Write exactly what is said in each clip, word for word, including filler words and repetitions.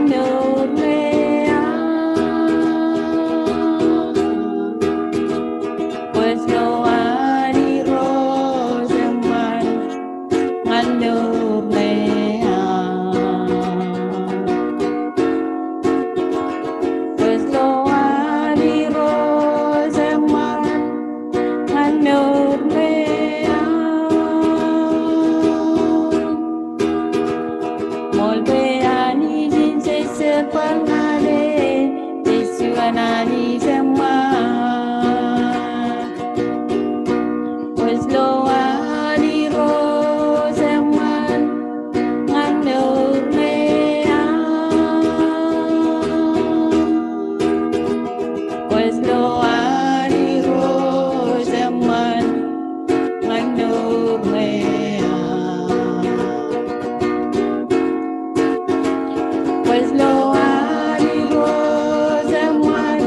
Ñan Irooj eṃṃan ñan mour ṇe aṃ. Kwōj lo an Irooj eṃṃan ñan mour ṇe aṃ. Ṃool bwe Anij in jej bar ñan e, jej juon Anij eṃṃan. Kwōj lo an Irooj eṃṃan ñan mour ṇe aṃ. Kwōj lo an Irooj eṃṃan ñan mour ṇe aṃ. Kwōj lo an Irooj eṃṃan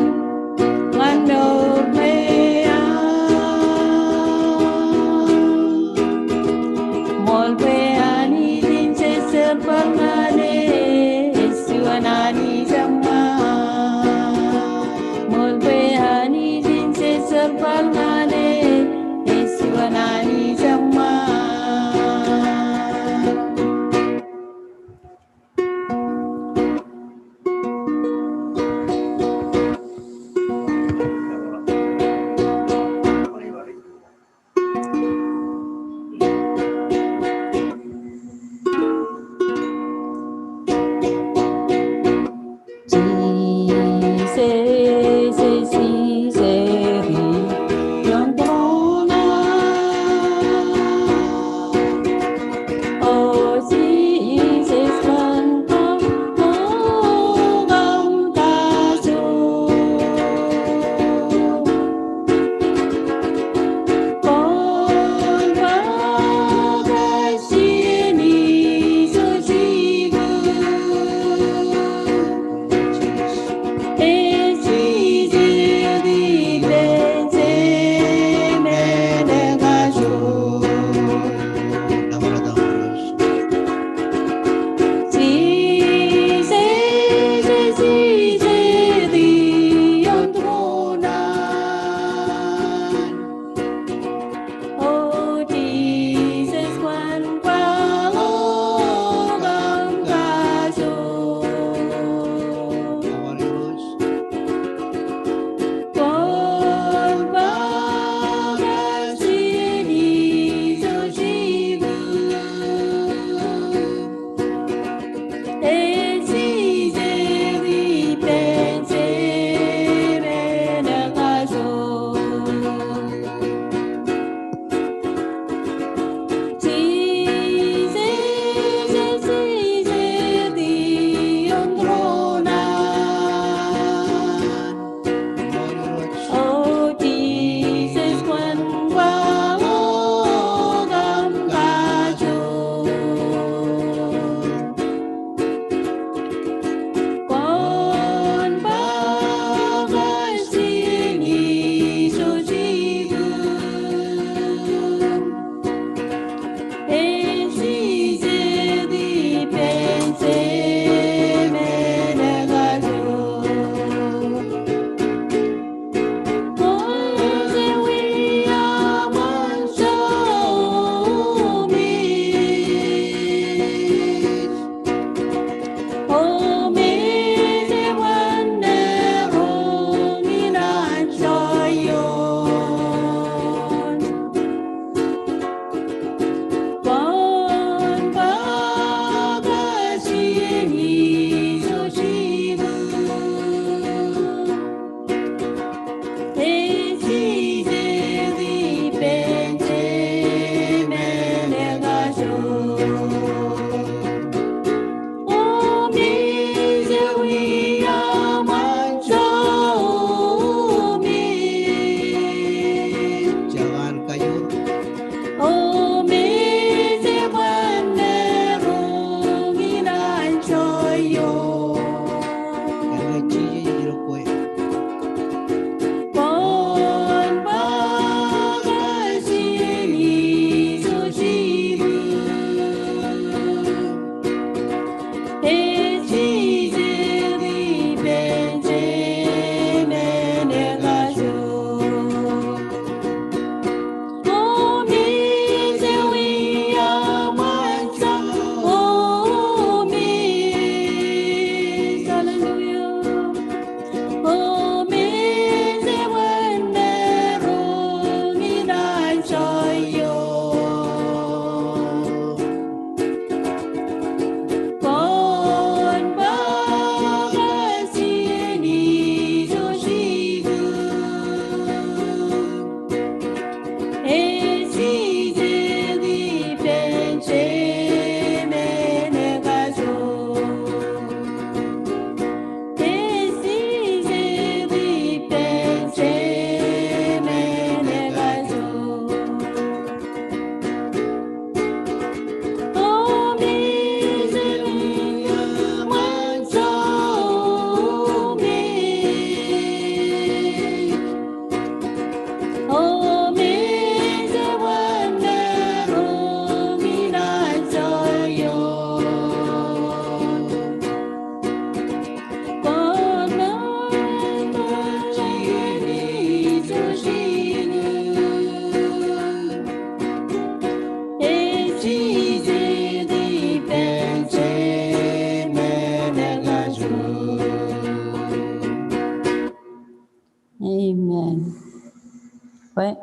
Bwe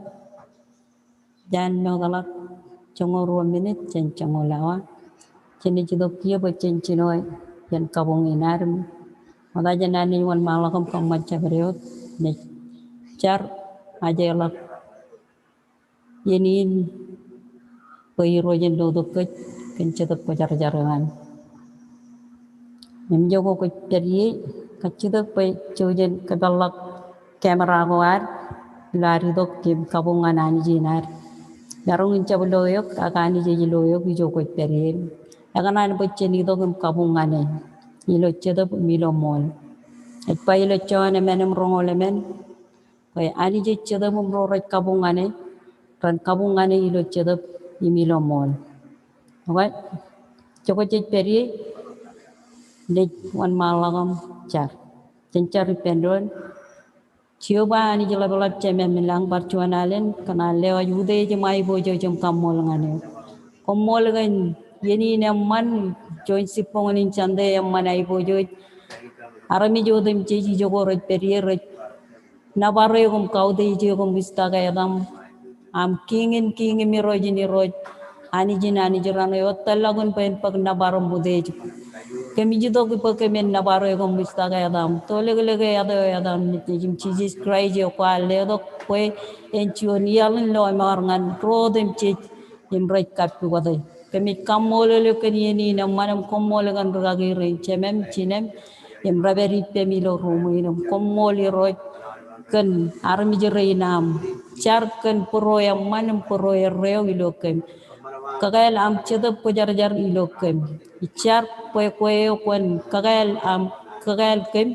jān mootḷọk joñoul ruo minit jān joñoul awa, jenaaj itok kiiō bwe jen jino iien kabuñ in ad. Ṃokta jān an naaj wōnṃaanḷọk im kōṃṃan jabdewōt, naaj jar ajeḷọk iien in bwe Irooj en lotok kōj kōn Jetōb Kwōjarjar eo an. Im ijo kwōj pād ie, kajjitōk bwe jouj im kōpeḷḷọk camera ko ad ilo ad itok im kabuñ ñan Anij in ad. Imaroñ in jab lo eok, ak Anij ej lo eok ijo kwōj pād ie. Ekōṇaan bwe jen itok im kabuñ ñan e ilo jetōb im ilo ṃool. Ej ba ilo Jon emān im roñoul emān, bwe Anij ej Jetōb im ro rej kabuñ ñan e, ren kabuñ ñan e ilo jetōb im ilo ṃool. Okay? Ijo kwōj pād ie, naaj wōnṃaanḷọk im jar. Jen jar ippān doon. Jeova Anij ḷapḷap, Jemem ilañ, bar juon alen kōn an lewōj utiej im aiboojoj im kaṃṃool ñan eok. Koṃṃool kōn iien in eṃṃan, juon jibboñōn in Sunday eṃṃan aiboojoj. Armej otemjej ijo ko rej pād ie rej nōbar eok im kautiej eok im ij tōke etaṃ. Aṃ Kiiñ in kiiñ im Irooj in irooj, Anij in anij raṇ eo, ej tōllọkin bwe en bōk nōbar im utiej. Kōmij itok bwe kōmin nōbar eok im ij tōke etaṃ. Tōlōklōke āt eo etaṃ, Nejin Jisōs Kraist eo kwaar letok bwe en juon iaḷ in lọmọọr ñan ro otemjej im rej kappukot e. Kōmij kaṃṃoolol eok kōn iien in eṃṃan im koṃṃool kōn rikaki rein, Jemem, Jinem, im rej pād ippem ilo ruuṃ in im koṃṃool Irooj kōn armej rein aṃ jar kōn būruo eṃṃan im būruo erreo ilo kōm. Kakāāl aṃ Jetōb Kwōjarjar ilo kōm. Ij jar bwe kwe eo kwōn kakāāl aṃ, kakāāl kōm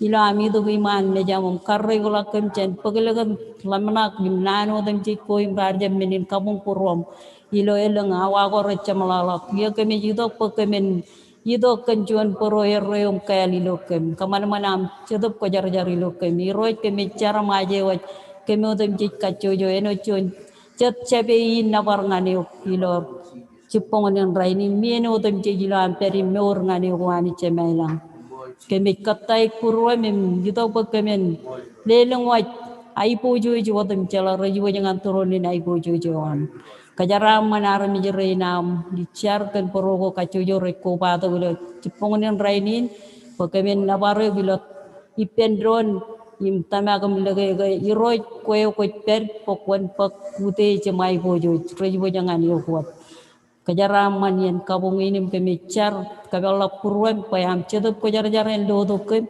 ilo aṃ itok iṃaan mejaṃ im karreoḷọk kōm jān bōklōkōt, ḷōmṇak im naan otemjej ko im raar jab men in kabuñ būruōṃ ilo elōñ awa ko rej jeṃḷọkḷọk. Iiō kōmij itok bwe kōmin itok kōn juon būruo erreo im kāāl ilo kōm. Kōṃanṃan aṃ Jetōb Kwōjarjar ilo kōm. Irooj, kōmij jar im aje wōj kōm otemjej kajjojo āinwōt juon jet jabeiin nōbar ñan eok ilo jibboñōn in rainin im iien otemjej ilo am pād im mour ñan eok O Anij Jemem ilañ. Kōmij kōttāik būruōm im itok bwe kōmin lelōñ wōj aiboojoj wōt im jeḷā rej wōj ñan tūroon in aiboojoj eo aṃ. Kōjeraaṃṃan armej rein aṃ, ij jar kōn būruo ko kajjojo rej kobatok ilo jibboñōn in rainin, bwe kōmin nōbar eok ilo ippān doon im tōmak im lōke ke Irooj kwe eo kwōj pād bwe kwōn bōk utiej im aiboojoj rej wōj ñan eok wōt. Kōjeraaṃṃan iien kabuñ in im kōmij jar kōpeḷḷọk būruōm bwe aṃ Jetōb Kwōjarjar en lotok kōm,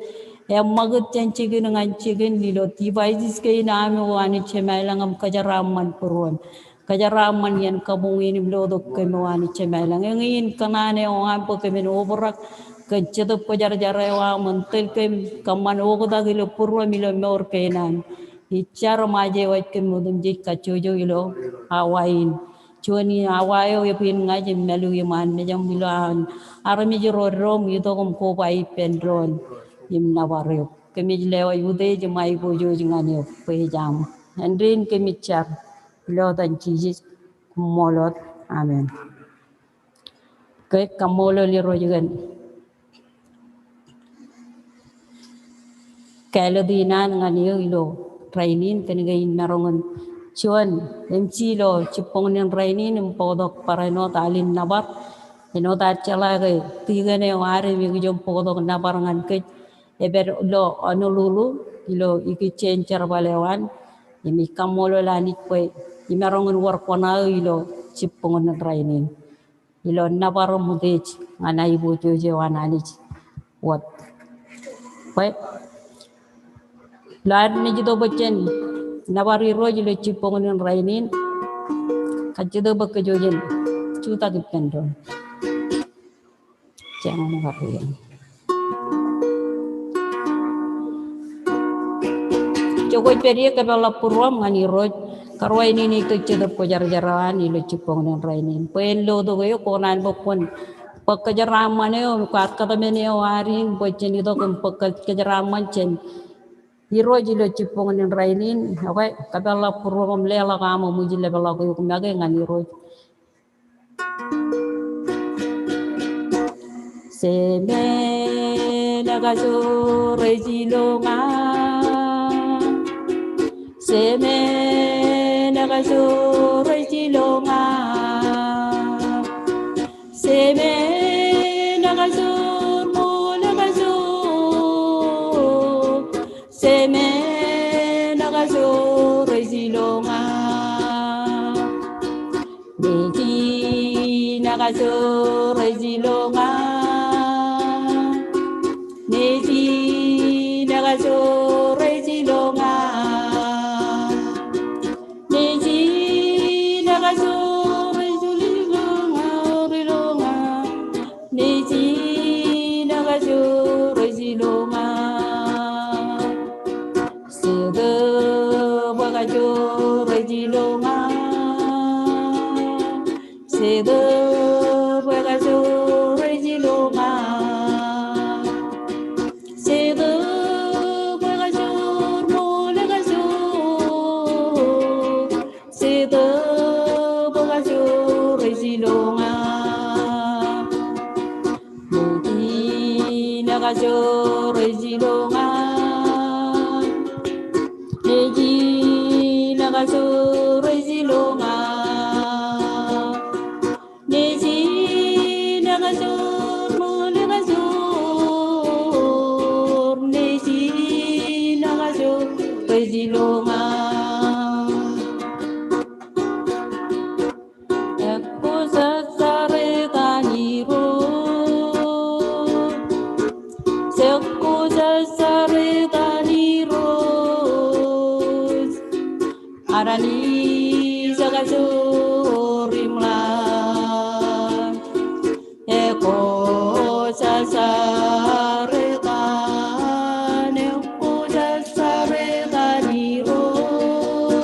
eṃṃakūt jān jikin ñan jikin ilo devices kein am O Anij Jemem ilañ im kōjeraaṃṃan būruōm. Kōjeraaṃṃan iien kabuñ in im lotok kōm O Anij Jemem ilañ. Eñin kōṇaan eo aṃ bwe kōmin obrak kōn Jetōb Kwōjarjar eo aṃ im tōl kōm kōṃṃan oktak ilo būruōm ilo mour kein am. Ij jar im aje wōj kōm otemjej kajjojo ilo awa in. Juon awa eo ebwin ñāij im mālu iṃaan mejaṃ ilo an armej ro doṃ itok im koba ippān doon im nōbar eok. Kōmij lewōj utiej im aiboojoj ñan eok bwe ej aṃ. Āindein kōmij jar ilo etan Jisōs, koṃṃool wōt. Amen. Ke kaṃṃoolol Irooj kōn kāālōt in an ñan eō ilo rainin, kōnke in maroñ in juon MC ilo jibboñōn in rainin im bōktok barāinwōt al in nōbar. Āinwōt ad jeḷā ke tikōn eo ad im ekijoñ bōktok nōbar ñan kōj ej pād ilo Honolulu ilo ikijjien jerbal eo an. Im ij kaṃṃoolol Anij bwe imaroñ in wōr kōṇaan eo ilo jibboñōn in rainin ilo nōbar im utiej ñan aiboojoj eo an Anij wōt. Bwe ilo ad naaj itok bwe jen nōbar Irooj ilo jibboñōn in rainin, kajjitōk bwe kōj jen jutak ippān doon. Ijo kwōj pād ie, kōpeḷḷọk būruōṃ ñan Irooj, karuwainene kōj Jetōb Kwōjarjar eo an ilo jibboñōn in rainin. Bwe en lotok eok, kōṇaan bwe kwōn bōk kōjeraaṃṃan eo, kwaar kōtmāne eo ad in, bwe jen itok im bōk kōjeraaṃṃan jān Irooj ilo jibboñōn in rainin. Okay, kōpeḷḷọk būruōṃ im leḷọk aṃ im ij lepeḷḷọk eok make ñan Irooj. Jemem, kajoor ej ilowaan. Jemem. kajoor ej iloña. Semen ekajoor, ṃool ekajoor, semen ekajoor ej iloña. Nejin ekajoor ej iloña. Nejin ekajoor ej iloña. Nejin ekajoor ej iloña, iloña. Nejin ekajoor ej iloña. Jetōb ekajoor ej iloña. Jetōb ekajoor ej iloña. Jetōb ekajoor, ṃool ekajoor. Jetōb ekajoor ej iloña. Nejin ekajoor ej iloña. Nejin ekajoor ej iloña. Nejin ekajoor, ṃool ekajoor. Nejin ekajoor ej iloña. Ekwe, sasare kōn Irooj. Ekwe, sasare kōn Irooj. Anij ekajoor im ḷak. Ekwe, sasare kōn, ekwe, sasare kōn Irooj.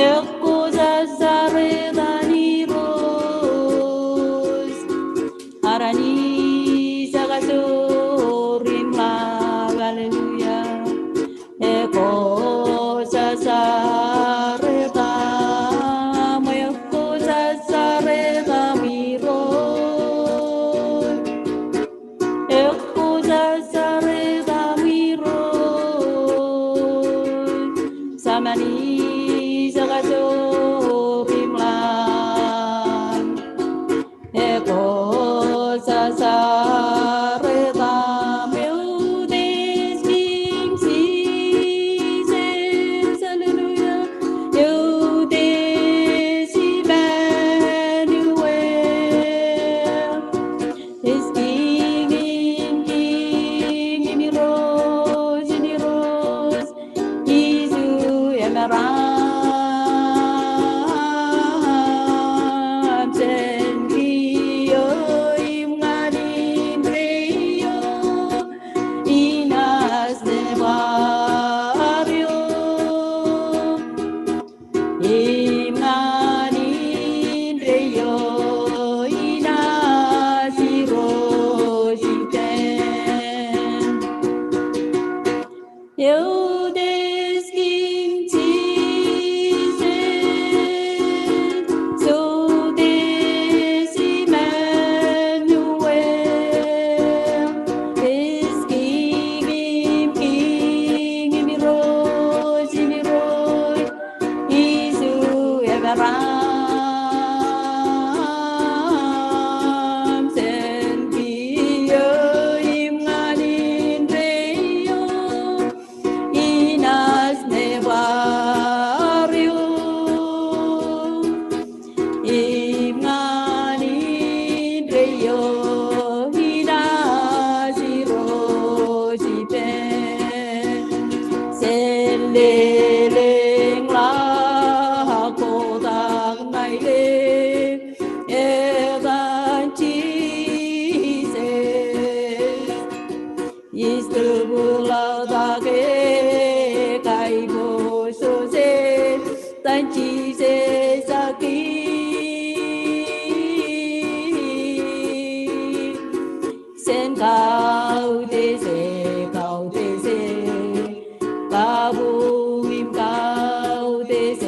Ekwe, sasare kōn Irooj. Anij ekajoor im ḷak. Hallelujah. Ekwe, sasare kōm, ekwe, sasare kōm Irooj. Ekwe, sasare kōm Irooj. Sam Anij ekajoor im ḷak. Ekwe, sasare kōm, eutiej King Jesus. Hallelujah. Eutiej Emmanuel. Ej King in kiiñ, King in irooj in irooj, Isu emaroñ jān kiiō im ñan indeeo, inaaj nebar eō. Im ñan indeeo, inaaj irooj ippān. Eutiej King Jesus, eutiej Emmanuel, ej King im kiiñ im irooj in irooj, Isu emaroñ jān kiiō im ñan indeeo, inaaj nebar eō. Im ñan indeeo, inaaj irooj ippān. Jen lelōñḷọk kotak ṇae ḷe, etan Jesus. Ij tōprak ke kaiboojoj etan Jesus ak King. Jen kautiej, kautiej, kabuñ im kautiej.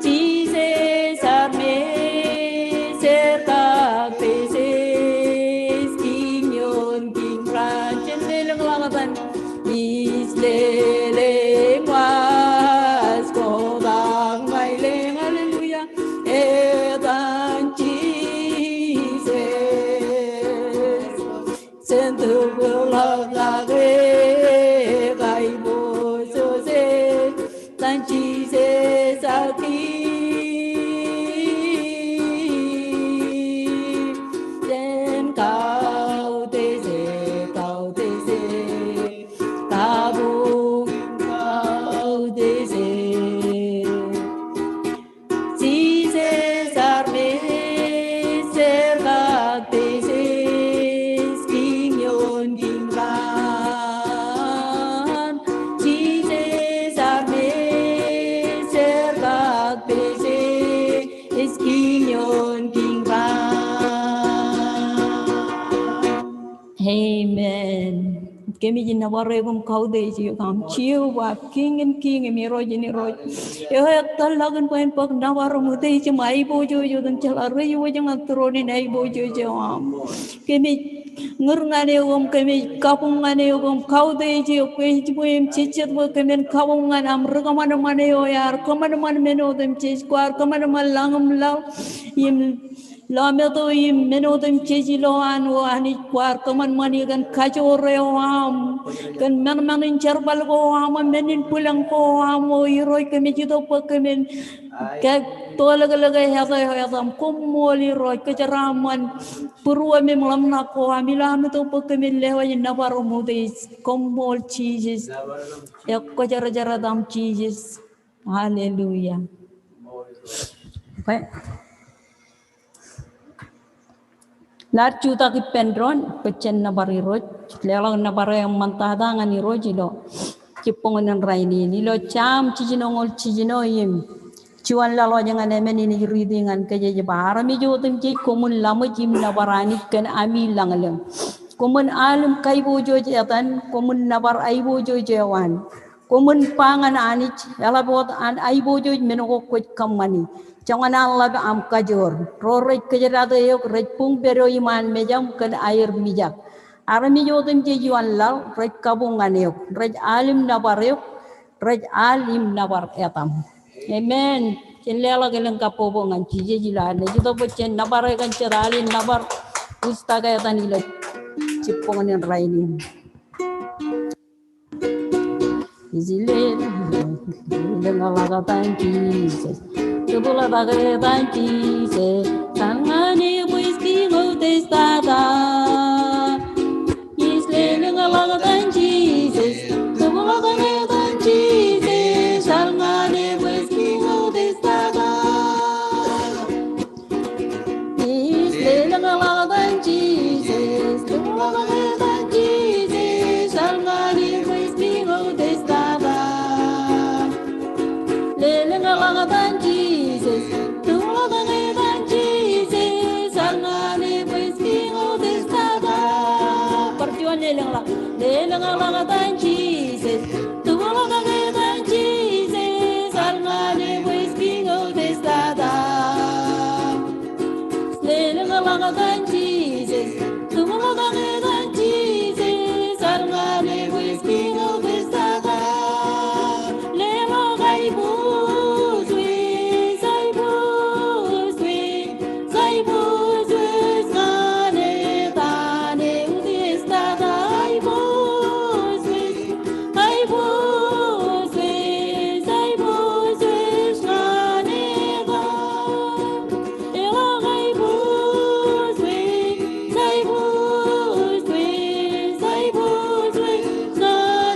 Jesus armej er kab pād ej King ioon kiiñ raan. Jen lelōñḷọk etan. Ij lelōñ Jen tōbōḷọk ḷọk e aiboojoj e, etan Jisōs ar Kiiñ. Jen kautiej e, kautiej e, kabuñ kautiej e. Jisōs ar Mejel kab Jisōs Kiiñ ioon kiiñ raṇ. Jisōs ar Mejel kab Jisōs Kiiñ ioon kiiñ raṇ. Amen. Kōmij nōbar eok im kautiej eok aṃ Jeova, Kiiñ in kiiñ im Irooj in irooj. Eo ej tōllọkin bwe en bōk nōbar im utiej im aiboojoj otemjej ḷọk rej wōj ñan tūroon in aiboojoj eo aṃ. Kōmij ñūr ñan eok im kōmij kabuñ ñan eok im kautiej eok, kwe ej bwe im jejjet bwe kōmin kabuñ ñan aṃ ri kōṃanṃan eo ear kōṃanṃan men otemjej, kwaar kōṃanṃan lañ im laḷ im lọmeto im men otemjej ilo an, O Anij, kwaar kōṃanṃani kōn kajoor eo aṃ, kōn meñmeñ in jerbal ko aṃ, men in bwilōñ ko aṃ, O Irooj, kōmij itok bwe kōmin ke tolōklōke etan eo etaṃ. Koṃṃool Irooj, kōjeraaṃṃan būruōm im ḷōmṇak ko aṃ, ilo am itok bwe kōmin lewōj nōbar im utiej. Koṃṃool Jisōs. Ekkōjerajer etaṃ Jisōs. Hallelujah. Kwe. Ḷak jutak ippān doon, bwe jen nōbar Irooj, leḷọk nōbar eo eṃṃantata ñan Irooj ilo jibboñōn in rainin. Ilo Sam jiljinoñoul jiljino im juon ḷọk ḷọk ñan emān in ej riiti ñan kōj ej ba, armej otemjej koṃwin laṃōj im nōbar Anij kōn ami lañlōñ. Koṃwin al im kaiboojoj etan, koṃwin nōbar aiboojoj eo an. Koṃwin ba ñan Anij, eḷap wōt an aiboojoj men ko kwōj kōṃṃani. Joñan an ḷap aṃ kajoor. Ro rej kōjdate eok rej buñ pedo iṃaan mejaṃ kōn aer mijak. Armej otemjej ioon laḷ rej kabuñ ñan eok, rej al im nōbar eok, rej al im nōbar etaṃ. Amen. Jen leḷọk elōñ kabbokbok ñan Jisōs ilo ad naaj itok bwe jen nōbar e kōn jet al im nōbar, ujjitōk etan ilo jibboñōn in rainin. Ij lelōñḷọk etan Jisōs, tōpḷọk etan Jisōs, etal ñan e bwe ij kiiñ eo testata. Ij lelōñḷọk etan Jisōs, tōpḷọk etan Jisōs, etal ñan e bwe ij kiiñ eo testata. Ij lelōñḷọk etan Jisōs, tōpḷọk etan Jisōs, etal ñan e bwe ij kiiñ eo testata. Lelōñḷọk etan Jisōs, tōpḷọk etan Jisōs, etal ñan e bwe ij kiiñ eo testata. Bar juon, lelōñḷọk. Lelōñḷọk etan Jisōs, tōpḷọk etan Jisōs, etal ñan e bwe ij kiiñ eo testata. Lelōñḷọk etan Jisōs, tōpḷọk etan Jisōs, etal ñan e bwe ij kiiñ eo testata. Leḷọk aiboojoj, aiboojoj, aiboojoj ñan etan eo testata, aiboojoj, aiboojoj, aiboojoj ñan etan. Leḷọk aiboojoj, aiboojoj, aiboojoj ñan etan eo testata,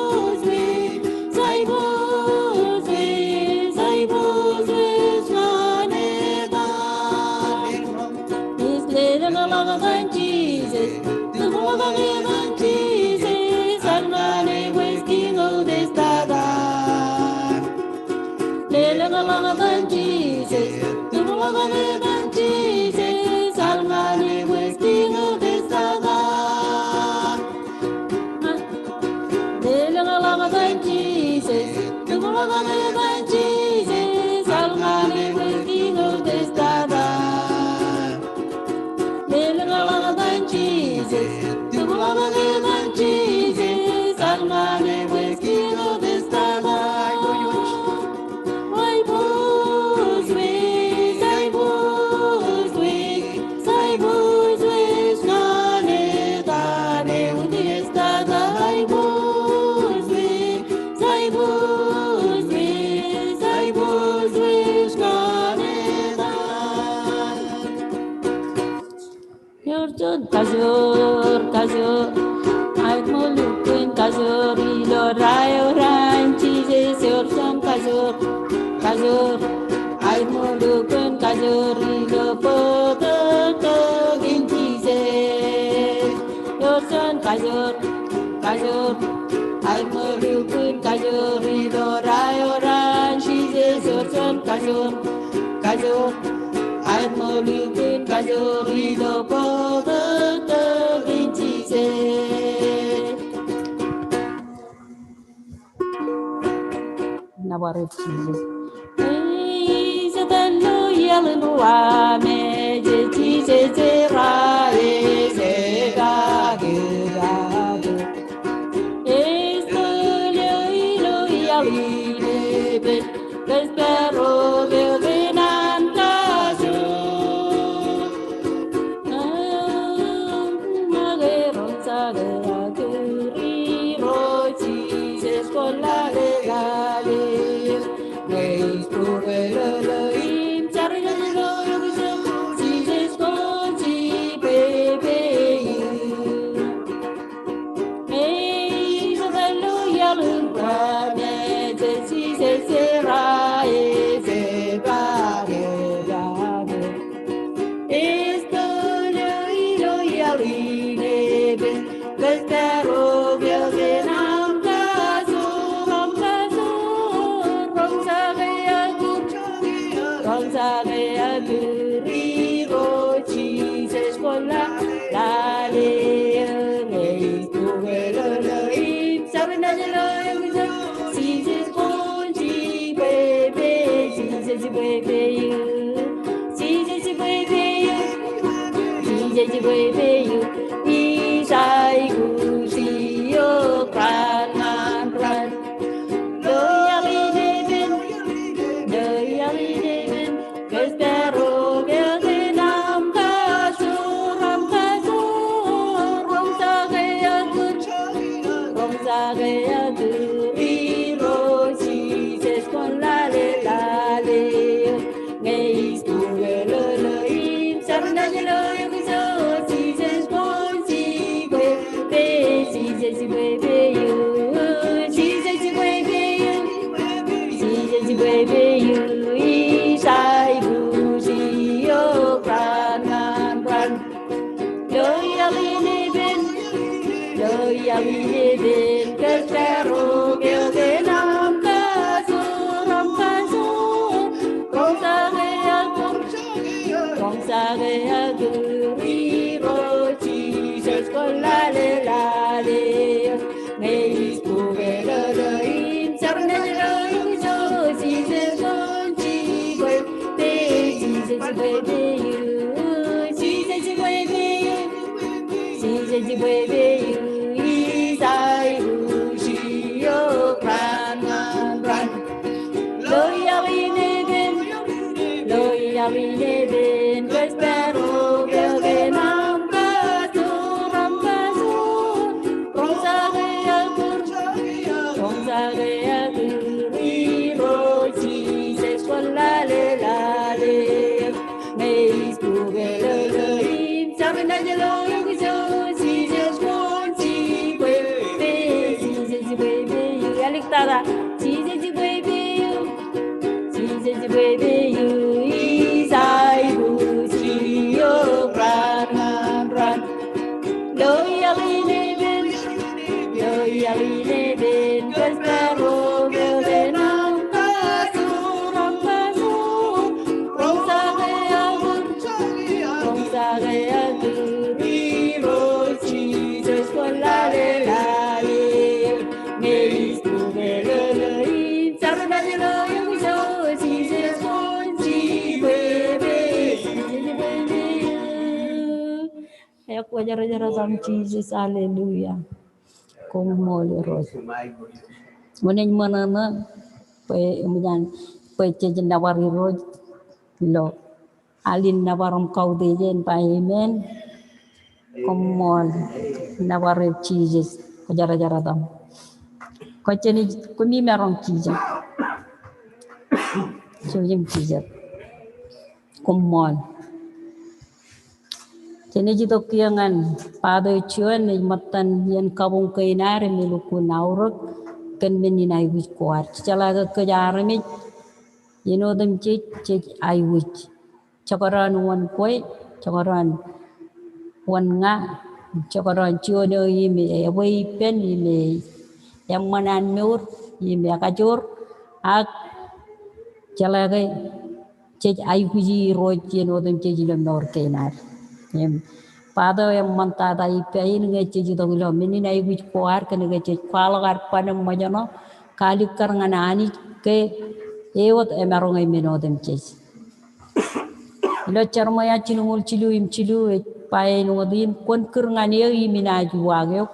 aiboojoj, aiboojoj, aiboojoj ñan etan. Ij lelōñḷọk etan Jisōs, tōpḷọk etan Jisōs, etal ñan e bwe ij kiiñ eo testata. Lelōñḷọk etan Jisōs, tōpḷọk etan Jisōs, etal ñan e bwe ij kiiñ eo testata. Lelōñḷọk etan Jisōs, tōpḷọk etan Jisōs, etal ñan e bwe ij kiiñ eo testata. Lelōñḷọk etan Jisōs, tōpḷọk etan Jisōs, etal ñan e bwe ij kiiñ eo testata. Aiboojoj, aiboojoj, Ioon kajoor, kajoor, aer ṃōk lukkuun kajoor ilo rā eo raṇ, Jisōs ioon kajoor, kajoor, aer ṃōk lukkuun kajoor ilo bōktok in Jisōs. Ioon kajoor, kajoor, aer ṃōk lukkuun kajoor ilo rā eo raṇ, Jisōs ioon kajoor, kajoor, aer ṃōk lukkuun kajoor ilo bōktok in Jisōs. Nōbar eok Jisōs. Ej Setan ilo iaḷ in ruwameje, Jisōs ej raeje, kake, kake. Ej tōl eō ilo iaḷ in epen, kōjparok eō kōn aṃ kajoor. Make roñjake ak kūr Irooj Jisōs, kwōn lale, lale. Ñe ij bōk lōḷō im jar ñan ilo eok ijo, Jisōs kwōn jibwe eō. Ej Setan ilo iaḷ in ruwameje, Jisōs ej raeje, kake, kake. Ej tōl eō ilo iaḷ in epen, kōjparok eō kōn aṃ kajoor, aṃ kajoor. Roñjake ak kūr, roñjake ak kūr Irooj Jisōs, kwōn lale, lale. Ñe ij bōk lōḷō im jar ñan ilo eok ijo, Jisōs kwōn jibwe eō, Jisōs jibwe eō. Jisōs jibwe eō, Jisōs jibwe eō. Ij aikuj iiō raṇ ñan raṇ. Ilo iaḷ in epen, ilo iaḷ in epen, kōjparok eō kōn aṃ kajoor, aṃ kajoor. Roñjake ak kūr, roñjake ak kūr Irooj Jisōs, kwōn lale, lale. Ñe ij bōk lōḷō im jar ñan ilo eok ijo, Jisōs kwōn jibwe eō, Jisōs jibwe eō, Jisōs jibwe eō, Jisōs jibwe eō. Ij aikuj iiō raṇ ñan raṇ. Ilo iaḷ in epen, ilo iaḷ in epen, kōjparok eō kōn aṃ kajoor, aṃ kajoor. Roñjake ak kūr, roñjake ak kūr Irooj Jisōs, kwōn lale, lale. Ñe ij bōk lōḷō im jar ñan ilo eok ijo, Jisōs kwōn jibwe eō, Jisōs jibwe eō, Jisōs jibwe eō, Jisōs jibwe eō. Ij aikuj iiō raṇ ñan raṇ. Ilo iaḷ in epen, ilo iaḷ in epen, kōjparok eō kōn aṃ kajoor, aṃ kajoor. Roñjake ak kūr, roñjake ak kūr Irooj Jisōs, kwōn lale, lale. Ñe ij bōk lōḷō im jar ñan ilo eok ijo, Jisōs kwōn jibwe eō, Jisōs jibwe eō. Āliktata, Jisōs jibwe eō, Jisōs jibwe eō. Ij aikuj iiō raṇ ñan raṇ. Ilo iaḷ in epen, ilo iaḷ in epen, kōjparok eō kōn aṃ kajoor, aṃ kajoor. Roñjake ak kūr, roñjake ak kūr Irooj Jisōs, kwōn lale, lale. Ñe ij bōk lōḷō im jar ñan ilo eok ijo, Jisōs kwōn jibwe eō, Jisōs jibwe eō. Eok, kwōjarjar etaṃ Jisōs, hallelujah. Koṃṃool Irooj. Wōn ej ṃōṇōṇō bwe eṃōj an, bwe jej nōbar Irooj ilo al in nōbar im kautiej eṇ ba amen. Koṃṃool, nōbar eok Jisōs. Kwōjarjar etaṃ. Kwōj jenaaj, koṃ maroñ jijet. Jouj im jijet. Koṃṃool. Jenaaj itok kiiō ñan part eo juon ej ṃōttan iien kabuñ kein ad im elukkuun aorōk kōn men in aikuj ko ad. Jejeḷā ke kōj armej iien otemjej jej aikuj. Jekdọọn wōn kwe, jekdọọn wōn ña, jekdọọn juon eo im ebwe ippān im eṃṃan an mour im ekajoor, ak jeḷā ke jej aikuji Irooj iien otemjej ilo mour kein ad. Im part eo eṃṃantata ippa in ñe jej itok ilo men in aikuj ko ad kōnke jej kwaḷọk ad ban im ṃōjṇọ kaalikkar ñan Anij ke e wōt emaroñ e men otemjej. Ilo Jeremaia jilñuul jilu im jilu ej ba āinwōt in, kwōn kūr ñan eō im inaaj uwaak eok,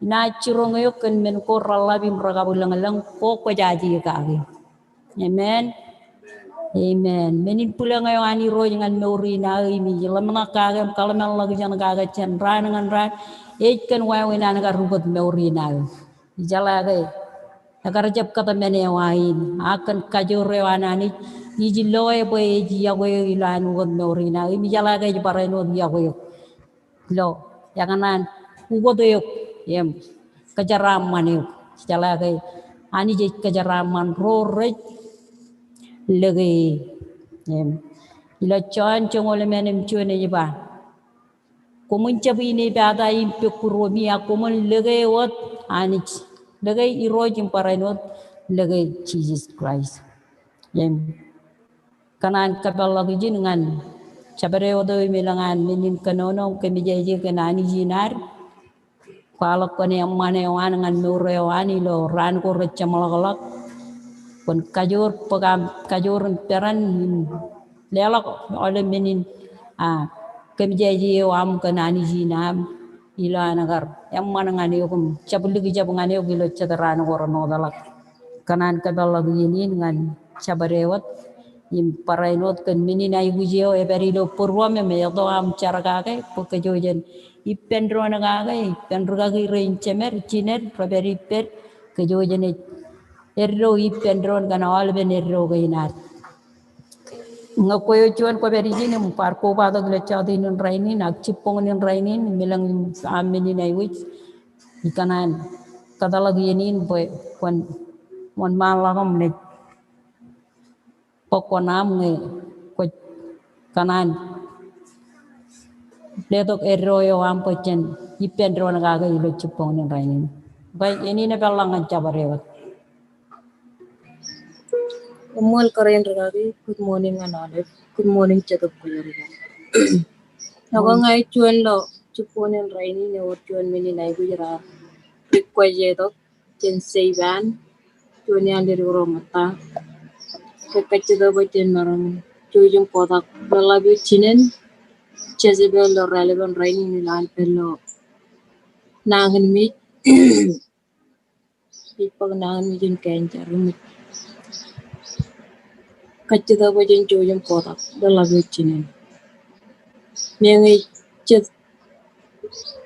inaaj jiroñ eok kōn men ko reḷap im rekabwilōñlōñ ko kwōjaje kake. Amen. Amen. Men in bwilōñ eo an Irooj ñan mour in aō im ij ḷōmṇak kake im kōḷmānḷọkjeṇ kake jān raan ñan raan ej kōn wāween an kar ukōt mour in aō. Ijeḷā ke ekar jab kōtmāne eo aō in, ak kōn kajoor eo an Anij ij loe bwe ej yokwe eō ilo an ukōt mour in aō im ijeḷā ke ej barāinwōt yokwe eok ilo ekōṇaan ukōt eok im kōjeraaṃṃan eok. Ijeḷā ke Anij ej kōjeraaṃṃan ro rej lōke e. Im ilo Jon joñoul emān im juon ej ba, koṃwin jab inepata im pokkuromi, ak koṃwin lōke wōt Anij, lōke Irooj im barāinwōt lōke Jisōs Kraist. Im kōṇaan kōpeḷḷọk ijin ñan jabdewōt eo im elōñ an men in kōnono im kōmmejeje kōn Anij in ad, kwaḷọk kōn eṃṃan eo an ñan mour eo an ilo raan ko rej jeṃḷọkḷọk. Kwōn kajoor bōk aṃ kajoor im peran im leḷọk aolep men in, a, kōmmejeje eo aṃ kōn Anij in aṃ ilo an kar eṃṃan ñan eok im jab likjab ñan eok ilo jet raan ko rej ṇootḷọk. Kōṇaan kōpeḷḷọk iien in ñan jabdewōt im barāinwōt kōn men in aikuj eo ej pād ilo būruōm im eto aṃ jar kake bwe kōjwōj en ippān doon kake, ippān rūkaki rein jemed, jined, rej pād ippād, kōjwōj en ej eddo ippān doon kōn aolepen eddo kein ad. Ñe kwe eo juon kwō pād ijin im kwaar kobatok ilo jọteen in rainin ak jibboñōn in rainin im elōñ aṃ men in aikuj, ikōṇaan kōtḷọk iien in bwe kwōn wōnṃaanḷọk im naaj bōk kuṇaaṃ ñe kwōj kōṇaan letok eddo eo aṃ bwe jen ippān doon kake ilo jibboñōn in rainin. Bwe iien in epeḷḷọk ñan jabdewōt. Koṃṃool kōrā in rūkaki, good morning ñan aolep, good morning Jetōb Kwōjarjar. Ak ña ij juon ilo jibboñōn in rainin ewōr juon men in aikuj raar request e tok jān Seiban, juon iaan ledik ro ṃōtta. Ke kajjitōk bwe jen maroñ jouj im kotak leḷḷap eo jinen Jezebel ilo raelepen rainin ilo an pād ilo nañinmej. Ej bōk nañinmej in cancer im ej kajjitōk bwe jen jouj im kotak leḷḷap eo jinen. Meñe jet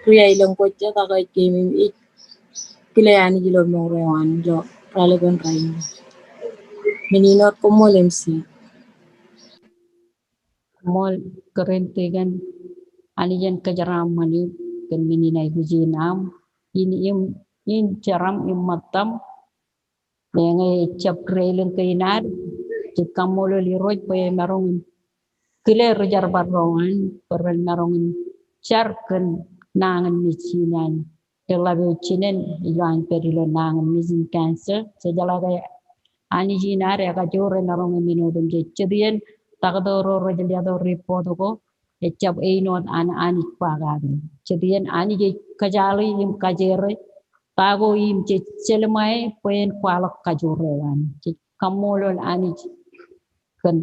ri aelōñ ko jet ak ej keememej kile Anij ilo mour eo an ilo raelepen rainin. Men in wōt, koṃṃool M C. Koṃṃool kōrā in tikōn, Anij en kōjeraaṃṃan eok kōn men in aikuj in aṃ, in im, in jeraṃ im ṃōttaṃ. Meñe ejjab ri aelōñ kein ad, jej kaṃṃoolol Irooj bwe emaroñ in kile ri jerbal ro an bwe ren maroñ in jar kōn nañinmej in an leḷḷap eo jinen ilo an pād ilo nañinmej in cancer. Jejeḷā ke Anij in ad ekajoor, emaroñ e men otemjej. Jet iien taktō ro rej letok report ko, ejjab āinwōt an Anij ba kake. Jet iien Anij ej kōjaḷi im kajere ta ko im jej jelṃae bwe en kwaḷọk kajoor eo an. Jej kaṃṃoolol Anij kōn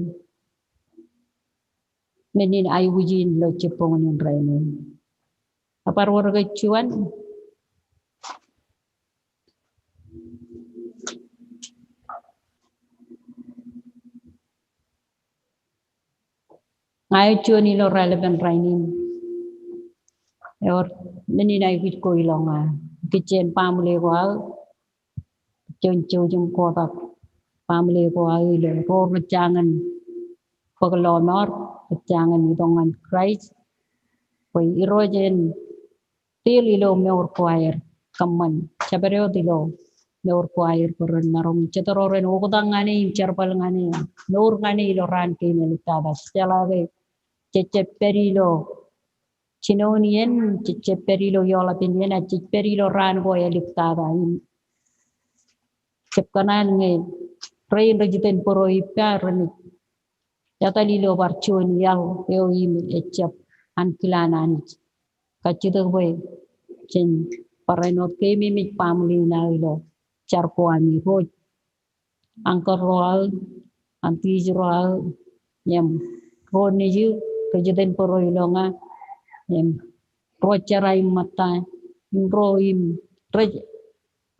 men in aikuj in ilo jibboñōn in rainin. Ebar wōr ke juon. Ña ij juon ilo raelepen rainin. Ewōr men in aikuj ko ilo ña. Kijen baaṃle ko aō, jen jouj im kotak baaṃle ko aō ilo ro rej jañin bōk lọmọọr, rej jañin itok ñan Kraist. Bwe Irooj en deal ilo mour ko aer, kōṃṃan jabdewōt ilo mour ko aer bwe ren maroñ, jet ro ren oktak ñan e im jerbal ñan e, mour ñan e ilo raan kein āliktata. Jeḷā ke jej jab pād ilo jinoin iien, jej jab pād ilo eoḷapin iien, a jej pād ilo raan ko āliktata. Im jab kōṇaan ñe rein rej iten bōro ippa renaaj etal ilo bar juon iaḷ eo im ejjab ankilaan Anij. Kajjitōk bwe jen barāinwōt keememej baaṃle in aō ilo jar ko aṃ Irooj. Uncle ro aō, aunties ro aō, im ro nejū rej iten bōro ilo ña, im ro jera im ṃōtta, im ro im rej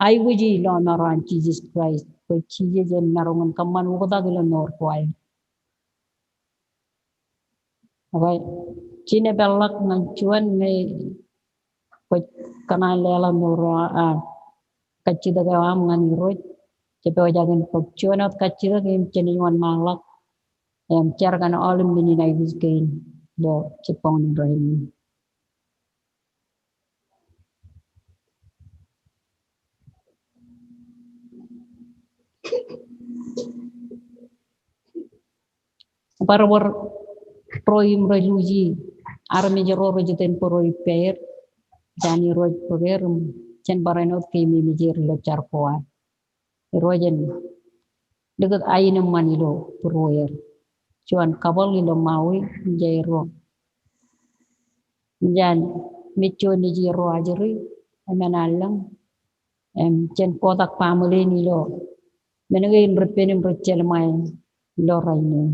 aikuji lọmọọr an Jisōs Kraist, bwe Jisōs en maroñ in kōṃṃan oktak ilo mour ko aer. Okay. Jen peḷḷọk ñan juon ñe kwōj kōṇaan leḷọk mour eo, a, kajjitōk eo aṃ ñan Irooj. Jepojak in bōk juon wōt kajjitōk im jenaaj wōnṃaanḷọk im jar kōn aolep men in aikuj kein ilo jibboñ in rainin. Bar bōd ro im rej luuji armej ro rej iten bōro ippa er, jen Irooj bōk er im jen barāinwōt keememej er ilo jar ko aer. Irooj en likūt aenōṃṃan ilo būrueer. Juon couple ilo Maui, jen ro, jen mej juon nejier ro ajri, emān allōñ, im jen kotak baaṃle in ilo men kein rej pen im rej jelṃae ilo rainin.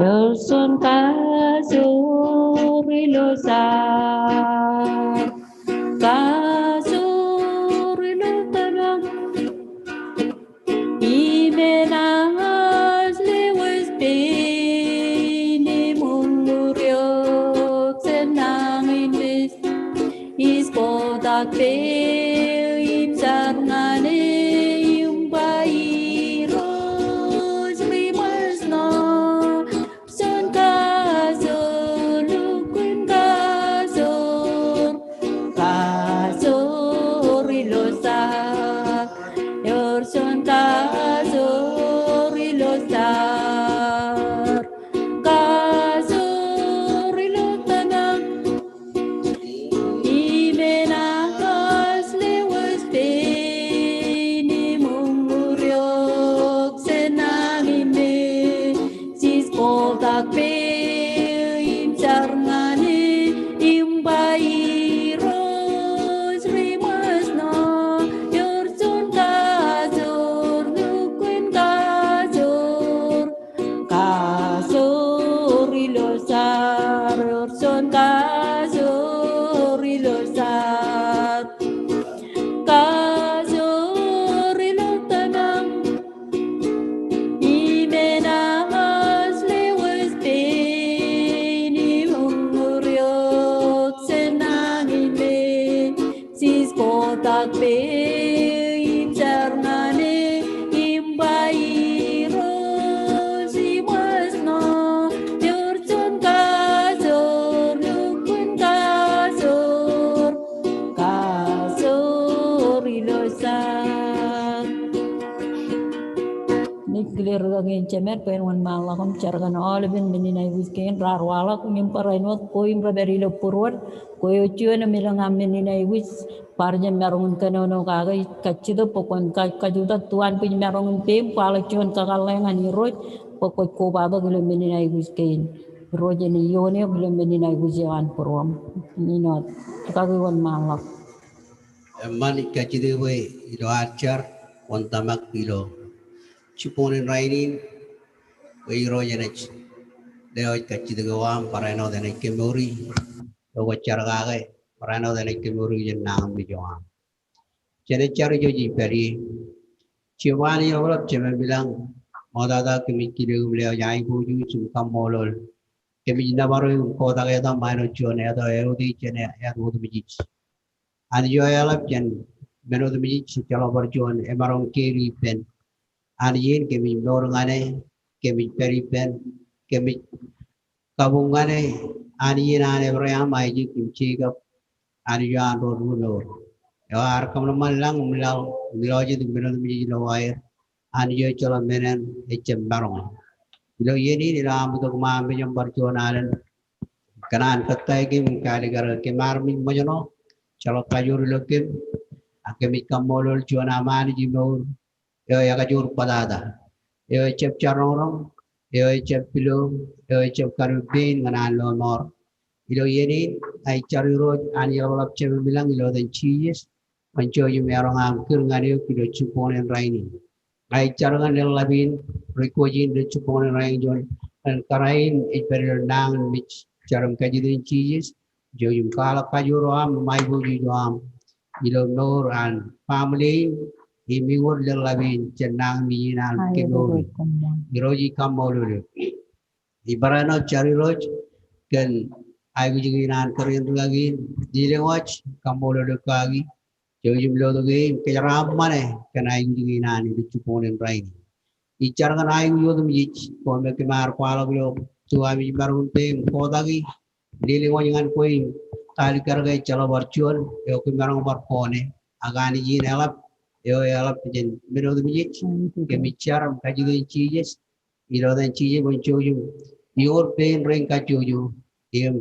Ewōr juon kajoor ilo jar, kajoor ilo tōmak. Im enaaj lewōj pein im uññūr eok jān nañinmej. Ij kotak peiṃ im jar ñan e im ba, Irooj, ri ṃōsṇọ. Juon kajoor, lukkuun kajoor, kajoor ilo jar. Ewōr juon kajoor ilo jar, kajoor ilo tōmak. Im enaaj lewōj pein im uññūr eok jān nañinmej. Ij kotak peiṃ im jar ñan e im ba, Irooj, ri ṃōsṇọ. Ewōr juon kajoor, lukkuun kajoor, kajoor ilo jar. Ewōr juon kajoor ilo jar, kajoor ilo tōmak. Im enaaj lewōj pein im uññūr eok jān nañinmej. Ij kotak peiṃ im jar ñan e im ba, Irooj, ri ṃōsṇọ. Ewōr juon kajoor, lukkuun kajoor, kajoor ilo jar. Ij kile rikaki in jemed bwe en wōnṃaanḷọk im jar kōn aolepen men in aikuj kein raar waḷọk im barāinwōt ko im rej pād ilo būruod. Kwe eo juon im elōñ aṃ men in aikuj bar jab maroñ in kōnono kake, ij kajjitōk bwe kwōn ka-, kajutak tuanbwij maroñ in peiṃ kwaḷọk juon kakōḷḷe ñan Irooj bwe kwōj kobatok ilo men in aikuj kein. Irooj en iioon eok ilo men in aikuj eo an būruōṃ. Āinwōt, rikaki wōnṃaanḷọk. Eṃṃan, ij kajjitōk bwe ilo ad jar wōn tōmak ilo jibboñōn in rainin, bwe Irooj enaaj lewōj kajjitōk eo aṃ, barāinwōt enaaj kemour eo kwōj jar kake, barāinwōt enaaj kemour jān nañinmej eo aṃ. Jenaaj jar ijo jej pād ie. Jemem eo eḷap, Jemem ilañ, ṃoktata kōmij kile eok im lewōj aiboojoj im kaṃṃoolol Kōmij nōbar eok im kotak etaṃ āinwōt juon āt eo eutiej jān āt otemjej. Anij eo eḷap jān men otemjej, ejjeḷọk bar juon emaroñ kein ippān. Anij in kōmij mour ñan e, kōmij pād ippān, kōmij kabuñ ñan e, Anij in an Ebream, Aisak im Jekob, Anij eo an ro ruo mour. Eo ear kōṃanṃan lañ im laḷ im lọjet im men otemjej ilo aer. Anij eo ejjeḷọk men eṇ ejjab maroñ. Ilo iien in, ilo am itok ṃaan mejaṃ bar juon alen, kōṇaan kōttāik kōm im kaalikkar kōm armej ṃōjṇọ, ejjeḷọk kajoor ilo kōm, ak kōmij kaṃṃoolol juon am Anij emour, eo ekajoor bōtata, eo ejjab jarroñroñ, eo ejjab pilo, eo ejjab kadu pein ñan an lọmọọr. Ilo iien in, ij jar Irooj Anij eḷapḷap Jemem ilañ, ilo etan Jisōs, kwōn jouj im eroñ aṃ kūr ñan eok ilo jibboñōn in rainin. Ij jar ñan leḷḷap in rej kwōj in ilo jibboñōn in rainin, juon kōrā in ej pād ilo nañinmej, jar im kajjitōk in Jisōs, jouj im kwaḷọk kajoor eo aṃ im aiboojoj eo aṃ ilo mour an family in im iwōr leḷḷap in jān nañinmej in an kemour in. Irooj, ij kaṃṃoolol eok. Im barāinwōt jar Irooj kōn aikuj kein an kōrā in rūkaki in, lelōñ wōj, kaṃṃoolol eok kaki. Jouj im lotok e im kōjeraaṃṃan e kōn aikuj kein an ilo jibboñōn in rainin. Ij jar ñan aikuj otemjej ko me kōm ar kwaḷọk ilo tuameej im maroñ in peiṃ kotaki, lelōñ wōj ñan kwe im kaalikkar ke ejjeḷọk bar juon eo kōm maroñ bar kọọne, ak Anij in eḷap, eo eḷap jān men otemjej, kōmij jar im kajjitōk in Jisōs, ilo etan Jisōs kwōn jouj im iwōr pein rein kajjojo im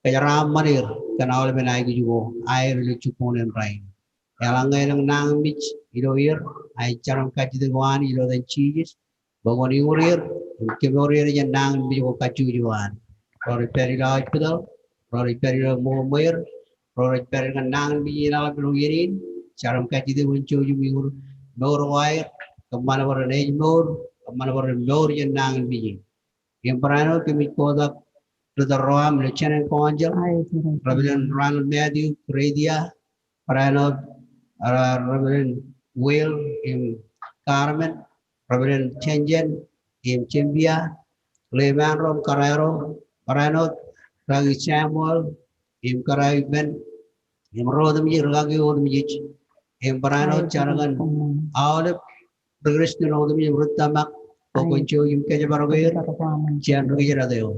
kōjeraaṃṃan er kōn aolepen aikuj ko aer ilo jibboñōn in rainin. Eḷaññe elōñ nañinmej ilo er, ij jar im kajjitōk eo an ilo etan Jisōs bwe kwōn iwōr er im kemour er jān nañinmej ko kajjojo an. Ro rej pād ilo hospital, ro rej pād ilo ṃweo ṃweer, ro rej pād ñan nañinmej in eḷap ilo iien in, jar im kajjitōk kwōn jouj im iwōr mour ko aer, kōṃṃan bwe ren ej mour, kōṃṃan bwe ren mour jān nañinmej in. Im barāinwōt kōmij kotak ritōl ro aṃ ilo General Council, Reverend Ronald Matthew Redia, barāinwōt, ah, Reverend Will im Carmen, Reverend Jenjen im Jembia, ḷeeṃaanḷọk im kōrā ro, barāinwōt rūkaki Samuel im kōrā ippān, im ro otemjej, rūkaki otemjej, im barāinwōt jar ñan aolep ri Kristian otemjej im ri tōmak, bwe kwōn jouj im kōjparok er jān ri kōjdat eo.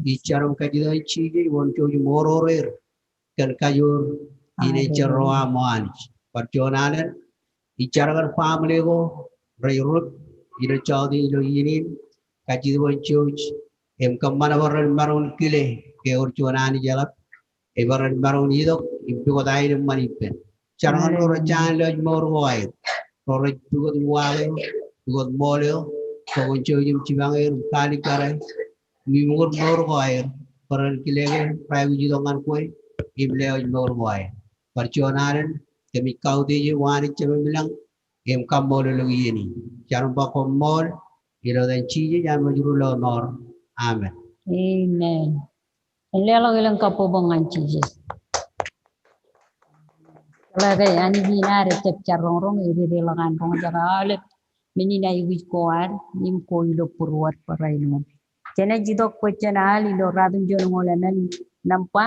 Ij jar im kajjitōk in Jisōs bwe kwōn jouj im oror er kōn kajoor in ejjerro aṃ O Anij. Bar juon alen, ij jar ñan family ko rej rūp ilo jọteen ilo iien in, kajjitōk bwe kwōn jouj im kōṃṃan bwe ren maroñ in kile ke ewōr juon Anij eḷap, im bwe ren maroñ in itok im pukot aenōṃṃan ippān. Jar ñan ro rej jañin lewōj mour ko aer, ro rej pukot uwaak eo, pukot ṃool eo, bwe kwōn jouj im jipañ er im kaalikkare im iṃōk mour ko aer, bwe ren kile ke raikuj itok ñan kwe im lewōj mour ko aer. Bar juon alen, kōmij kautiej eok O Anij Jemem ilañ im kaṃṃoolol eok iien in. Jar im ba koṃṃool, ilo etan Jisōs am eo ej ruo lọmọọr. Amen. Amen. Leḷọk elōñ kabbokbok ñan Jisōs. Ḷe ke Anij in ad ejjab jarroñroñ, ededeḷọk an roñjake aolep men in aikuj ko ad im ko ilo būruod barāinwōt. Jenaaj itok bwe jen al ilo Ruatimjuonñoul emān nōṃba,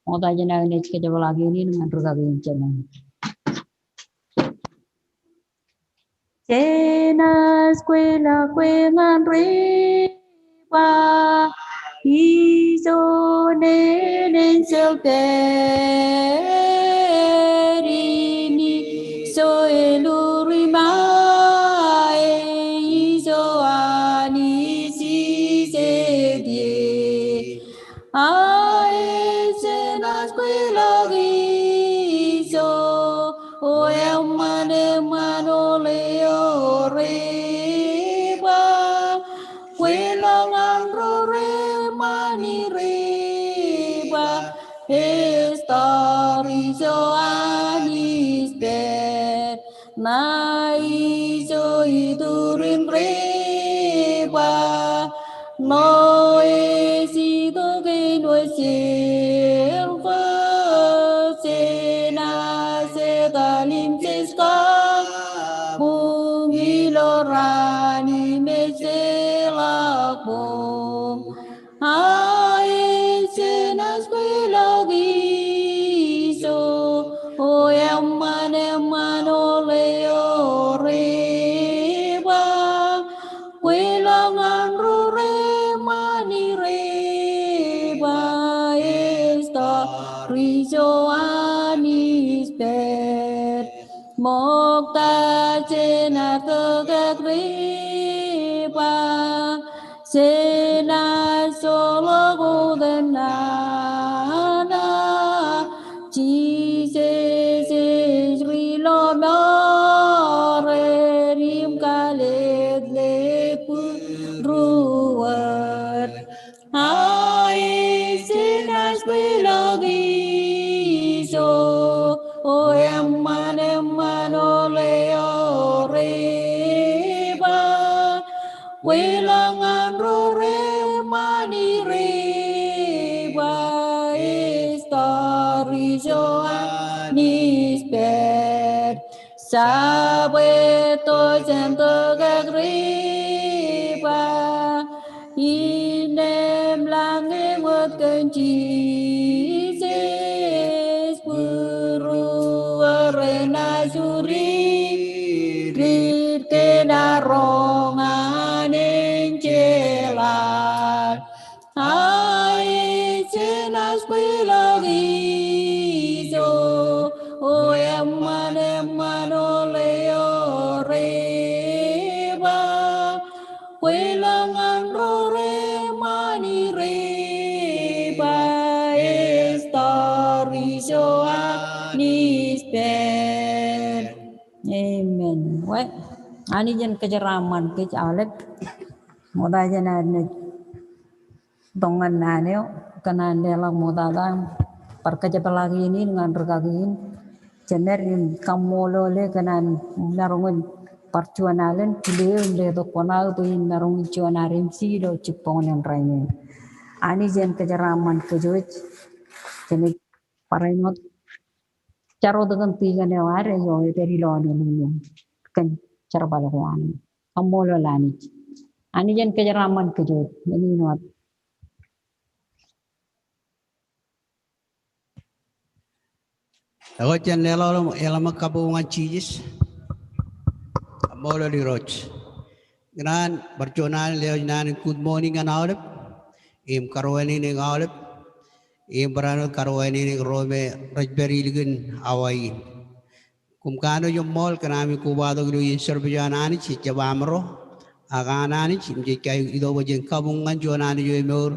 ṃokta jān aō naaj kōjepḷaak iien in ñan rūkaki in Jenaaj. Jenaaj kweilọk kwe ñan ri ba, ijo nenen ejjeḷọk pād in, ijo elukkuun ṃae, ijo Anij ej etie. Ae jenaaj kweilọk ijo, o eṃṃan eṃṃan ole eo ri ba, kweilọk ñan ro reṃṃan in ri ba, Esther ijo Anij pād. Ṇa ijo iturin ri ba, ṇo ej itok āinwōt jeḷ bōk, jenaaj etal im jej kabuñ ilo raan im ejjeḷọk buñ. A Ijo Anij pād, ṃokta jān ad tōkak ri ba, jān ad joḷọk otemnana. Jisōs ej ri lo mour ed im kalōtlōt būruod. A ej jān ašpweḷọk ijo, o eṃṃan, eṃṃan ole ore ba, kweilọk ñan ro reṃṃan ire ba, ej tōre ijo Anij pād. Jab etto jān tōkak ri ba, innem lañ eṃ wōt kōn Jisōs, būruod renaaj uri rid kōn ad roñ an enjeḷ ad. A ej jān ašpweḷọk ijo, o eṃṃan, eṃṃan ole ore ba, kweilọk ñan ro reṃṃan ire ba, ej tōre ijo Anij pād. Amen. Wā, Anij en kōjeraaṃṃan kōj aolep. Ṃokta jān ad naaj tok ñan naan eo, kōn an leḷọk ṃoktata im bar kōjepḷaak iien in ñan rūkaki in. Jemed im kaṃṃoolol e kōn an maroñ in bar juon alen kile eo im letok kōṇaan bwe in maroñ in juon ad MC ilo jibboñōn in rainin. Anij en kōjeraaṃṃan kōj wōj. Jemed bar āinwōt jar wōt kōn tikōn eo ad eo ej pād ilo lolorun kōn jerbal ko an. Kaṃṃoolol Anij. Anij en kōjeraaṃṃan kōj wōj. Āinwōt. Ekwe jen leḷọk, leḷọk kabuñ ñan Jisōs. Kaṃṃoolol Irooj. Ikōṇaan bar juon naan, lewōj naan in good morning ñan aolep. Im karuwaineneik aolep. Im barāinwōt karuwaineneik ro me rej pād ilikin awa in. Koṃ kanooj eṃṃool kōn ami kobatok ilo iien service eo an Anij, ejjab amro, ak an Anij, im jej kaitok bwe jen kabuñ ñan juon Anij eo emour,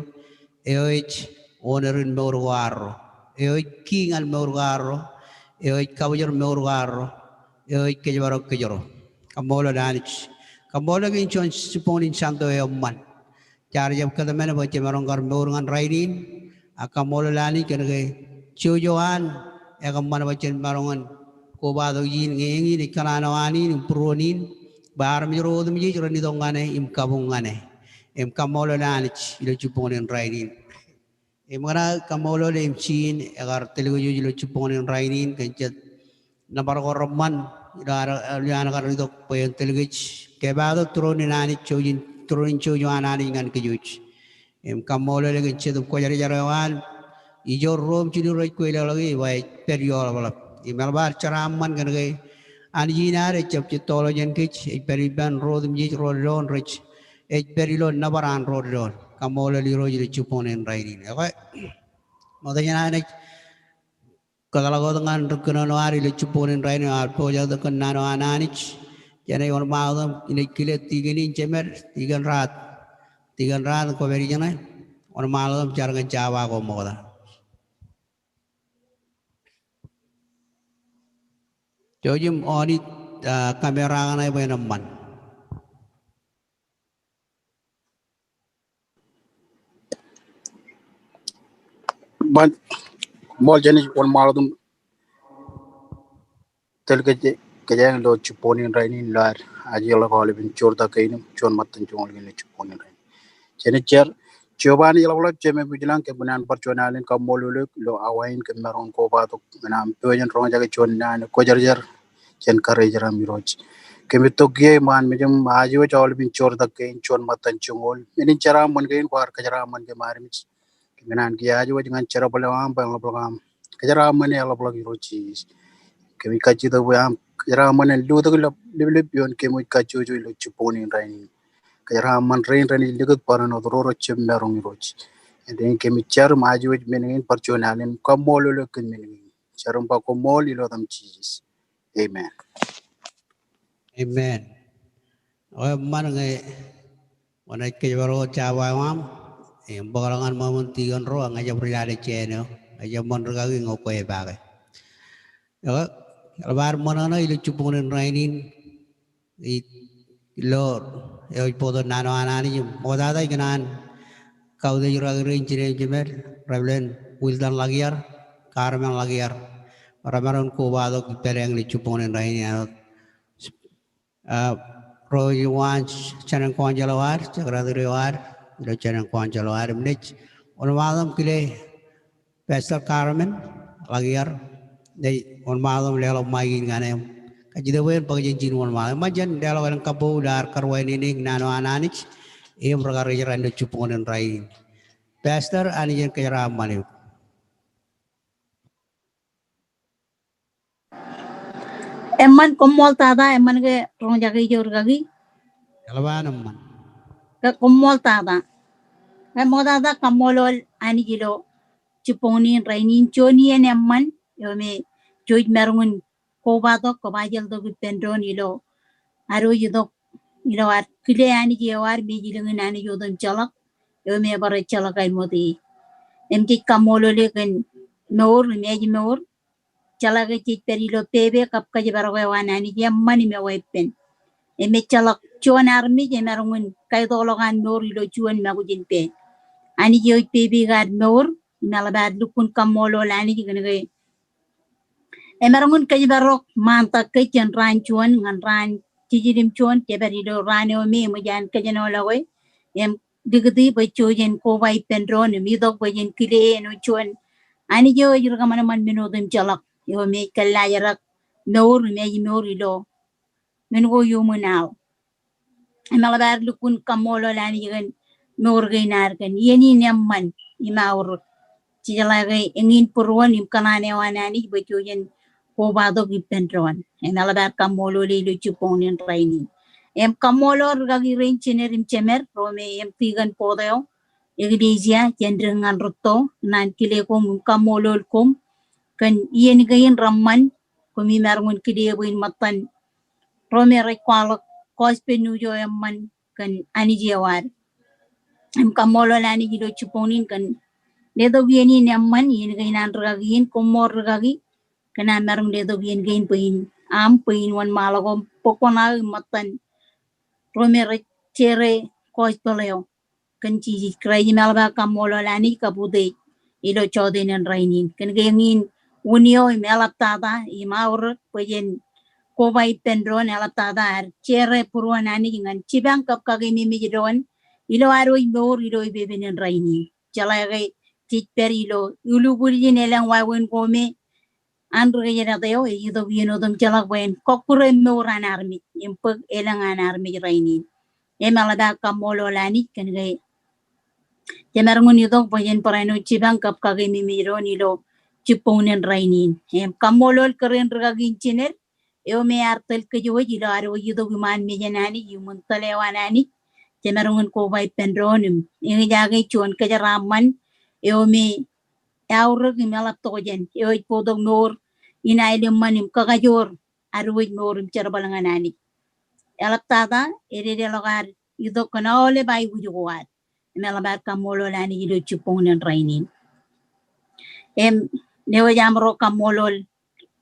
eo ej owner in mour ko arro, eo ej kiiñ an mour ko arro, eo ej kabōjor mour ko arro, eo ej kōjparok kōjro. Kaṃṃoolol Anij. Kaṃṃoolol kōn juon jibboñōn in Sunday eo eṃṃan. Jaar jab kōtmāne bwe jemaroñ kar mour ñan rainin, ak kaṃṃoolol Anij kōn ke jouj eo an ekōṃṃan bwe jen maroñ in kobatok ijin ñe eñin ej kōṇaan eo an in im būruon in, bwe armej ro otemjej ren itok ñan e im kabuñ ñan e im kaṃṃoolol Anij ilo jibboñōn in rainin. Im kōṇaan kaṃṃoolol MC in ekar tōl kōj wōj ilo jibboñōn in rainin kōn jet nōbar ko reṃṃan ilo an, ilo an kar itok bwe en tōl kōj kepaaktok tūroon in Anij, jouj in, tūroon in jouj eo an Anij ñan kōj wōj. Im kaṃṃoolol e kōn Jetōb Kwōjarjar eo an, ijo ro im jilu rej kweilọklọk e, ba ej pād ioḷapḷap. Im eḷap ad jeraaṃṃan kōn ke Anij in ad ejjab jet toḷọk jān kōj, ej pād ippān ro otemjej ro doon rej, ej pād ilo nōbar an ro doon. Kaṃṃoolol Irooj ilo jibboñōn in rainin. Ekwe, ṃokta jān ad naaj kōtḷọk wōt ñan ri kōnono ad ilo jibboñōn in rainin, ad pojak wōt kōn naan eo an Anij. Jenaaj wōnṃaanḷọk im inaaj kile tikōn in, jemed, tikōn Raat. Tikōn Raat, kwō pād ijeṇe, wōnṃaanḷọk im jar kōn jabawōt ko ṃokta. Jouj im on it, ah, camera kaṇe bwe en eṃṃan. Ṃool, ṃool, jenaaj wōnṃaanḷọk im tōl kōj, kōjeañ ilo jibboñōn in rainin ilo ad ajjeḷọk aolepen joortak kein im juon ṃōttan joñoul kein ilo jibboñōn in rainin. Jenaaj jar. Jeova Anij eḷapḷọk, Jemem ej ilañ, kōm kōṇaan bar juon alen kaṃṃoolol eok ilo awa in kōm maroñ in kobatok ñan aṃ pojak in roñjake juon naan eo kwōjarjar jān karijeraṃ Irooj. Kōmij tok kiiō iṃaan mejaṃ, aje wōj aolepen joortak kein juon ṃōttan joñoul. Men in jeraaṃṃan kein kwaar kōjeraaṃṃan kōm armej. Kōm kōṇaan kiiō aje wōj ñan jerbal eo aṃ bwe en ḷapḷọk aṃ kōjeraaṃṃan eḷapḷọk Irooj Jisōs. Kōmij kajjitōk bwe aṃ kōjeraaṃṃan en lutōk ilo liplip ioon kōm wōj kajjojo ilo jibboñōn in rainin. Kōjeraaṃṃan rein renaaj likūt barāinwōt ro rej jab maroñ Irooj. Āindein kōmij jar im ajuwōj men kein bar juon alen kaṃṃoolol eok kōn men kein. Jar im ba koṃṃool ilo etaṃ Jisōs. Amen. Amen. Eṃṃan ñe wōn ej kōjparok jabdewōt aṃ, im bōkḷọk ñan ṃōṃan tikōn ro, ak ñe ejjab ri lale jān eo, ejjab ṃōn rikaki ñe kwe epake. Ekwe, eḷap ad ṃōṇōṇō ilo jibboñōn in rainin, ilo eo ej bōktok naan eo an Anij im ṃoktata ij kōṇaan kautiej rikaki rein jined im jemed, Reverend Wilton Lakiar, Carmen Lakiar, remaroñ in kobatok ippān ilo jibboñōn in rainin. Ah, ro ej waan jān kounsel eo ad, secretary eo ad, ilo jān kounsel eo ad, im naaj wōnṃaanḷọk im kile Pastor Carmen Lakiar, naaj wōnṃaanḷọk im leḷọk ṃaik in ñan e im kajjitōk bwe en bōk jān ijin wōnṃaanḷọk. Eṃṃan jen leḷọk elōñ kabbokbok ilo ad kar wāween in naan eo an Anij im ri-karijer ilo jibboñōn in rainin. Pastor, Anij en kōjeraaṃṃan eok. Eṃṃan, koṃṃool tata, eṃṃan ke roñjake ijo rikaki? Eḷap an eṃṃan. Ke koṃṃool tata. Ke ṃoktata kaṃṃoolol Anij ilo jibboñōn in rainin, juon iien eṃṃan eo me jej maroñ in kobatok, kōbajeḷtok ippān doon ilo ad wōj itok ilo ad kile Anij eo ad me ej ilōñ in Anij otemjeḷọk eo me bar ejjeḷọk āinwōt e. Im jej kaṃṃoolol e kōn mour im ājmour. Jeḷā ke jej pād ilo pepe kab kōjparok eo an Anij eṃṃan im eweeppān. Im ejjeḷọk juon armej emaroñ in kaitokḷọk an mour ilo juon makūt in pā. Anij eo ej pepe ad mour, im eḷap ad lukkuun kaṃṃoolol Anij kōn ke emaroñ in kōjparok ṃaantak kōj jān raan juon ñan raan jiljilimjuon, jepād ilo raan eo me eṃōj an kōjenolọke im likūti bwe jej koba ippān doon im itok bwe jen kile āinwōt juon Anij eo ej ri kōṃanṃan men otemjeḷọk eo me ej kōllaajrak mour im ājmour ilo men ko iuṃwin awa. Im eḷap ad lukkuun kaṃṃoolol Anij kōn mour kein ad kōn iien in eṃṃan im aorōk. Jejeḷā ke eñin būruon im kōṇaan eo an Anij bwe jen kobatok ippān doon. Im eḷap ad kaṃṃoolol e ilo jibboñōn in rainin. Im kaṃṃoolol rikaki rein jined im jemed, ro me empty kōn board eo, eklejia, jān dik ñan rūtto, kōṇaan kile koṃ im kaṃṃoolol koṃ kōn iien kein reṃṃan, koṃ imaroñ in kile bwe in ṃōttan ro me rej kwaḷọk gospel news eo eṃṃan kōn Anij eo ad. Im kaṃṃoolol Anij ilo jibboñōn in kōn letok iien in eṃṃan, iien kein an rikaki in, koṃṃool rikaki kōn aṃ maroñ letok iien kein bwe in aṃ, bwe in wōnṃaanḷọk im bōk koṇaō im ṃōttan ro me rej share gospel eo kōn Jisōs Kraist. Im eḷap aō kaṃṃoolol Anij kab utiej ilo jota in rainin. Kōn ke eñin wūn eo im eḷaptata im aorōk bwe jen koba ippān doon, eḷaptata ad share būruon Anij ñan jipañ kab kakememej doon ilo ad wōj mour ilo epepen in rainin. Jeḷā ke jej pād ilo ilubwiljin elōñ wāween ko me an ri kōjdat eo ej itok iien otemjeḷọk bwe en kọkkure mour an armej im bōk elōñ an armej rainin. Im eḷap aō kaṃṃoolol Anij kōn ke jemaroñ in itok bwe jen barāinwōt jipañ kab kakememej doon ilo jibboñōn in rainin. Im kaṃṃoolol kōrā in rikaki in jined eo me ear tōl kōj wōj ilo ad wōj itok iṃaan mejān Anij, iuṃwin tōl eo an Anij. Jemaroñ in koba ippān doon im eñjake juon kōjeraaṃṃan eo me eaorōk im eḷap tokjān eo ej bōktok mour in aelōñ ṃan im kakajoor ad wōj mour im jerbal ñan Anij. Eḷaptata ededeḷọk ad itok kōn aolep aikuj ko ad. Im eḷap ad kaṃṃoolol Anij ilo jibboñōn in rainin. Im eo ej amro kaṃṃoolol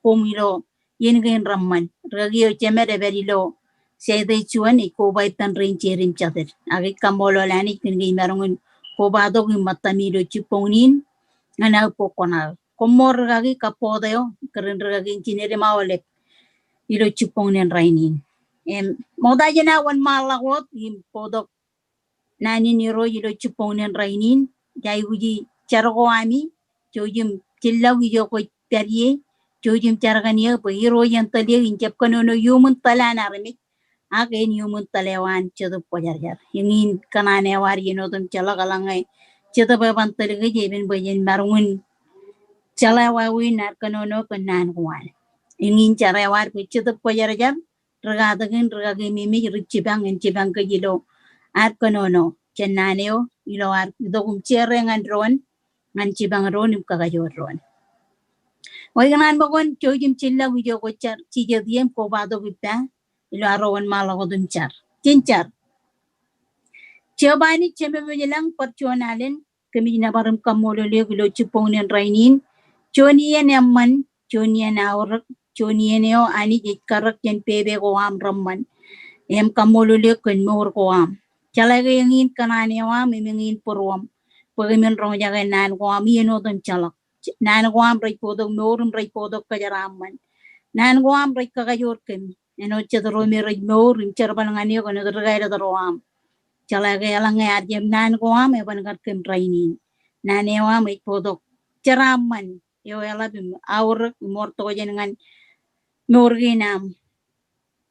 koṃ ilo iien kein reṃṃan. Rikaki eo jemed ej pād ilo Saturday juon ej koba ippān rein jeid im jatid. Ak ij kaṃṃoolol Anij kōn ke imaroñ in kobatok im ṃōttami ilo jibboñōn in ñan aō bōk koṇaō. Koṃṃool rikaki kab board eo, kōrā in rikaki in jined im aolep ilo jibboñōn in rainin. Im ṃokta jān aō wōnṃaanḷọk wōt im bōktok naan in Irooj ilo jibboñōn in rainin, jej aikuji jar ko ami, jouj im jillọk ijo kwōj pād ie, jouj im jar kōn eō bwe Irooj en tōl eō in jab kōnono iuṃwin tōl an armej, ak en iuṃwin tōl eo an Jetōb Kwōjarjar. Eñin kōṇaan eo ad iien otemjeḷọk eḷaññe Jetōb eban tōl kōj epen bwe jen maroñ in jeḷā wāween ad kōnono kōn naan ko an. Eñin jar eo ad bwe Jetōb Kwōjarjar ri katakin, ri kakememej, ri jipañ, en jipañ kōj ilo ad kōnono jān naan eo ilo ad itok im share ñan doon, ñan jipañ doon im kakajoor doon. Ikōṇaan ṃōk wōn jouj im jillọk ijo kwōj jar jijet ie im kobatok ippa ilo ad wōnṃaanḷọk wōt im jar. Jen jar. Jeova Anij Jememej ilañ, bar juon alen kōmij nōbar im kaṃṃoolol eok ilo jibboñin rainin. Juon iien eṃṃan, juon iien aorōk, juon iien eo Anij ej karōk jān pepe ko aṃ reṃṃan. Im kaṃṃoolol eok kōn mour ko aṃ. Jeḷā ke eñin kōṇaan eo aṃ im eñin būruōṃ bwe kōmin roñjake naan ko aṃ iien otemjeḷọk. Naan ko aṃ rej bōktok mour im rej bōktok kōjeraaṃṃan. Naan ko aṃ rej kakajoor kōm āinwōt jet ro me rej mour im jerbal ñan eok āinwōt ri-kāālōt ro aṃ. Jeḷā ke eḷaññe ear jab naan ko aṃ eban kar kōm rainin. Naan eo aṃ ej bōktok jeraaṃṃan eo eḷap im aorōk im wōr tokjān ñan mour kein aṃ.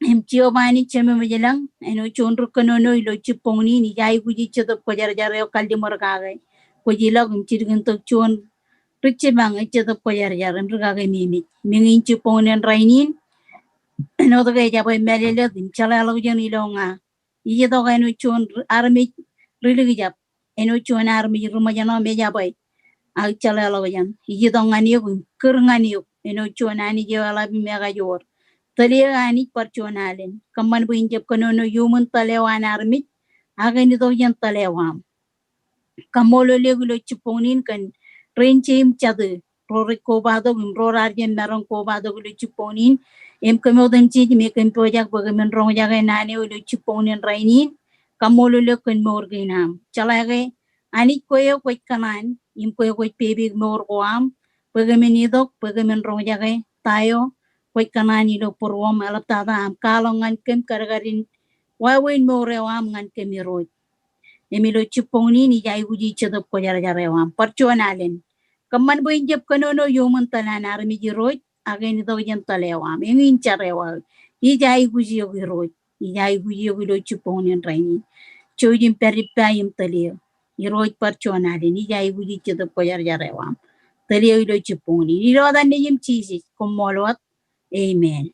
Im Jeova Anij Jememej ilañ, āinwōt juon ri kōnono ilo jibboñin in, ij aikuji Jetōb Kwōjarjar eo kalliṃur kake. Kwōj ilọk im jilkintok juon ri jipañ ej Jetōb Kwōjarjar im ri kakememej. Im eñin jibboñin rainin, āinwōt ke ejabwe mālōtlōt im jeḷāḷọkjeṇ ilo ña. Ij itok āinwōt juon armej ri likjab, āinwōt juon armej ri ṃōjṇọ im ejabwe. Ak jeḷāḷọkjeṇ, ij itok ñan eok im kūr ñan eok āinwōt juon Anij eo eḷap im ekajoor. Tōl eō Anij bar juon alen. Kōṃṃan bwe in jab kōnono iuṃwin tōl eo an armej, ak en itok jān tōl eo aṃ. Kaṃṃoolol eok ilo jibboñin in kōn rein jeim jatū ro rej kobatok im ro raar jab maroñ kobatok ilo jibboñin in. Im kōm otemjej me kōm pojak bwe kōmin roñjake naan eo ilo jibboñin in rainin. Kaṃṃoolol eok kōn mour kein aṃ. Jeḷā ke Anij kwe eo kwōj kōṇaan im kwe eo kwōj pepe mour ko aṃ bwe kōmin itok, bwe kōmin roñjake ta eo kwōj kōṇaan ilo būruōṃ. Eḷaptata aṃ kwaḷọk ñan kōm kadkadin wāween mour eo aṃ ñan kōm Irooj. Im ilo jibboñin in ij aikuji Jetōb Kwōjarjar eo aṃ. Bar juon alen. Kōṃṃan bwe in jab kōnono iuṃwin tōl an armej Irooj, ak en itok jān tōl eo aṃ. Eñin jar eo aō. Ij aikuji eok Irooj. Ij aikuji eok ilo jibboñin in rainin. Jouj im pād ippa im tōl eō. Irooj bar juon alen. Ij aikuji Jetōb Kwōjarjar eo aṃ. Tōl eō ilo jibboñin in. Ilo etan Nejiṃ Jisōs. Koṃṃool wōt. Amen.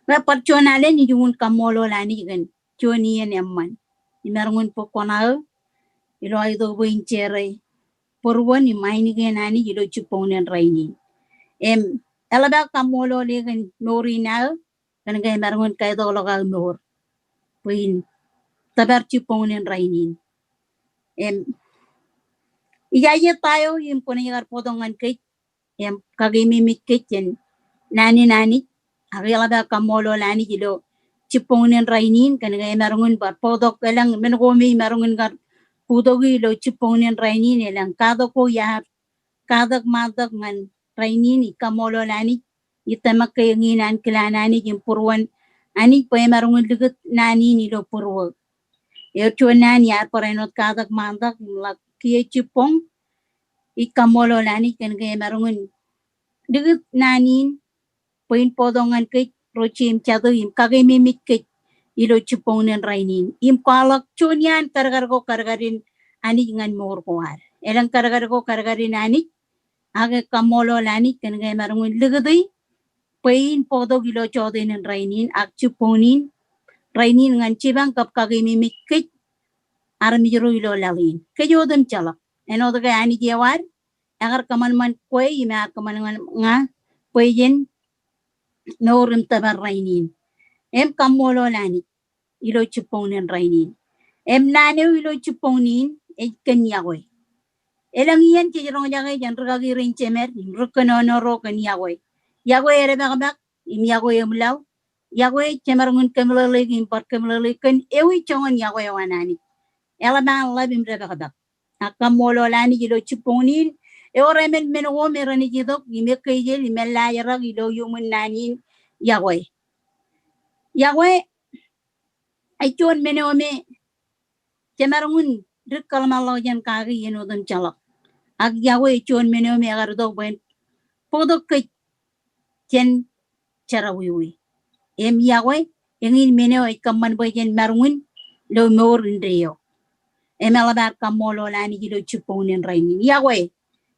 Bwe bar juon alen ij uññūn kaṃṃoolol Anij kōn juon iien eṃṃan. Imaroñ in bōk kuṇaō ilo aō itok bwe in share būruon im ainikien Anij ilo jibboñin in rainin. Im eḷap aō kaṃṃoolol e kōn mour in aō kōn ke emaroñ in kaitokḷọk aō mour bwe in tōpar jibboñin in rainin. Im ij aje ta eo im kwōnaaj kar bōktok ñan kōj im kakememej kōj jān naan in Anij. Ak eḷap aō kaṃṃoolol Anij ilo jibboñin in rainin kōn ke emaroñ in bar bōktok elōñ men ko me imaroñ in kar bōktok ilo jibboñin in rainin elōñ katak ko iar katak ṃaantak ñan rainin. Ij kaṃṃoolol Anij, ij tōmak ke eñin ankilaan Anij im būruon Anij bwe emaroñ in likūt naan in ilo būruō. Ewōr juon naan iar barāinwōt katak ṃaantak im ḷak kiiō jibboñ. Ij kaṃṃoolol Anij kōn ke emaroñ in likūt naan in bwe in bōktok ñan kōj ro jeim jatū im kakememej kōj ilo jibboñin in rainin. Im kwaḷọk juon iaan kadkad ko kadkadin Anij ñan mour ko ad. Elōñ kadkad ko kadkadin Anij, ak ij kaṃṃoolol Anij kōn ke emaroñ in likūti bwe in bōktok ilo jọteen in rainin ak jibboñin in rainin ñan jipañ kab kakememej kōj armej ro ilo laḷ in. Kōj otemjeḷọk. Āinwōt ke Anij eo ad, ekar kōṃanṃan kwe im ekar kōṃanṃan ña bwe jen mour im tōpar rainin. Im kaṃṃoolol Anij ilo jibboñin in rainin. Im naan eo ilo jibboñin in ej kōn yokwe. Elōñ iien jej roñjake jān rikaki rein jemed im ri kōnono ro kōn yokwe. Yokwe edepakpak im yokwe eṃlaḷ. Yokwe jemaroñ in kōmeḷeḷeik im bar kōmeḷeḷeik kōn ewi joñan yokwe eo an Anij. Eḷap an ḷap im depakpak. Ak kaṃṃoolol Anij ilo jibboñin in, ewōr emān men ko me renaaj itok im ekkejel im eḷḷājerak ilo iuṃwin naan in, yokwe. Yokwe ej juon men eo me jemaroñ in dik kōḷmānḷọkjeṇ kake iien otemjeḷọk. Ak yokwe ej juon men eo me ekar itok bwe en bōktok kōj jān jerọwiwi. Im yokwe, eñin men eo ej kōṃṃan bwe jen maroñ in lo mour indeeo. Im eḷap ad kaṃṃoolol Anij ilo jibboñin in rainin. Yokwe,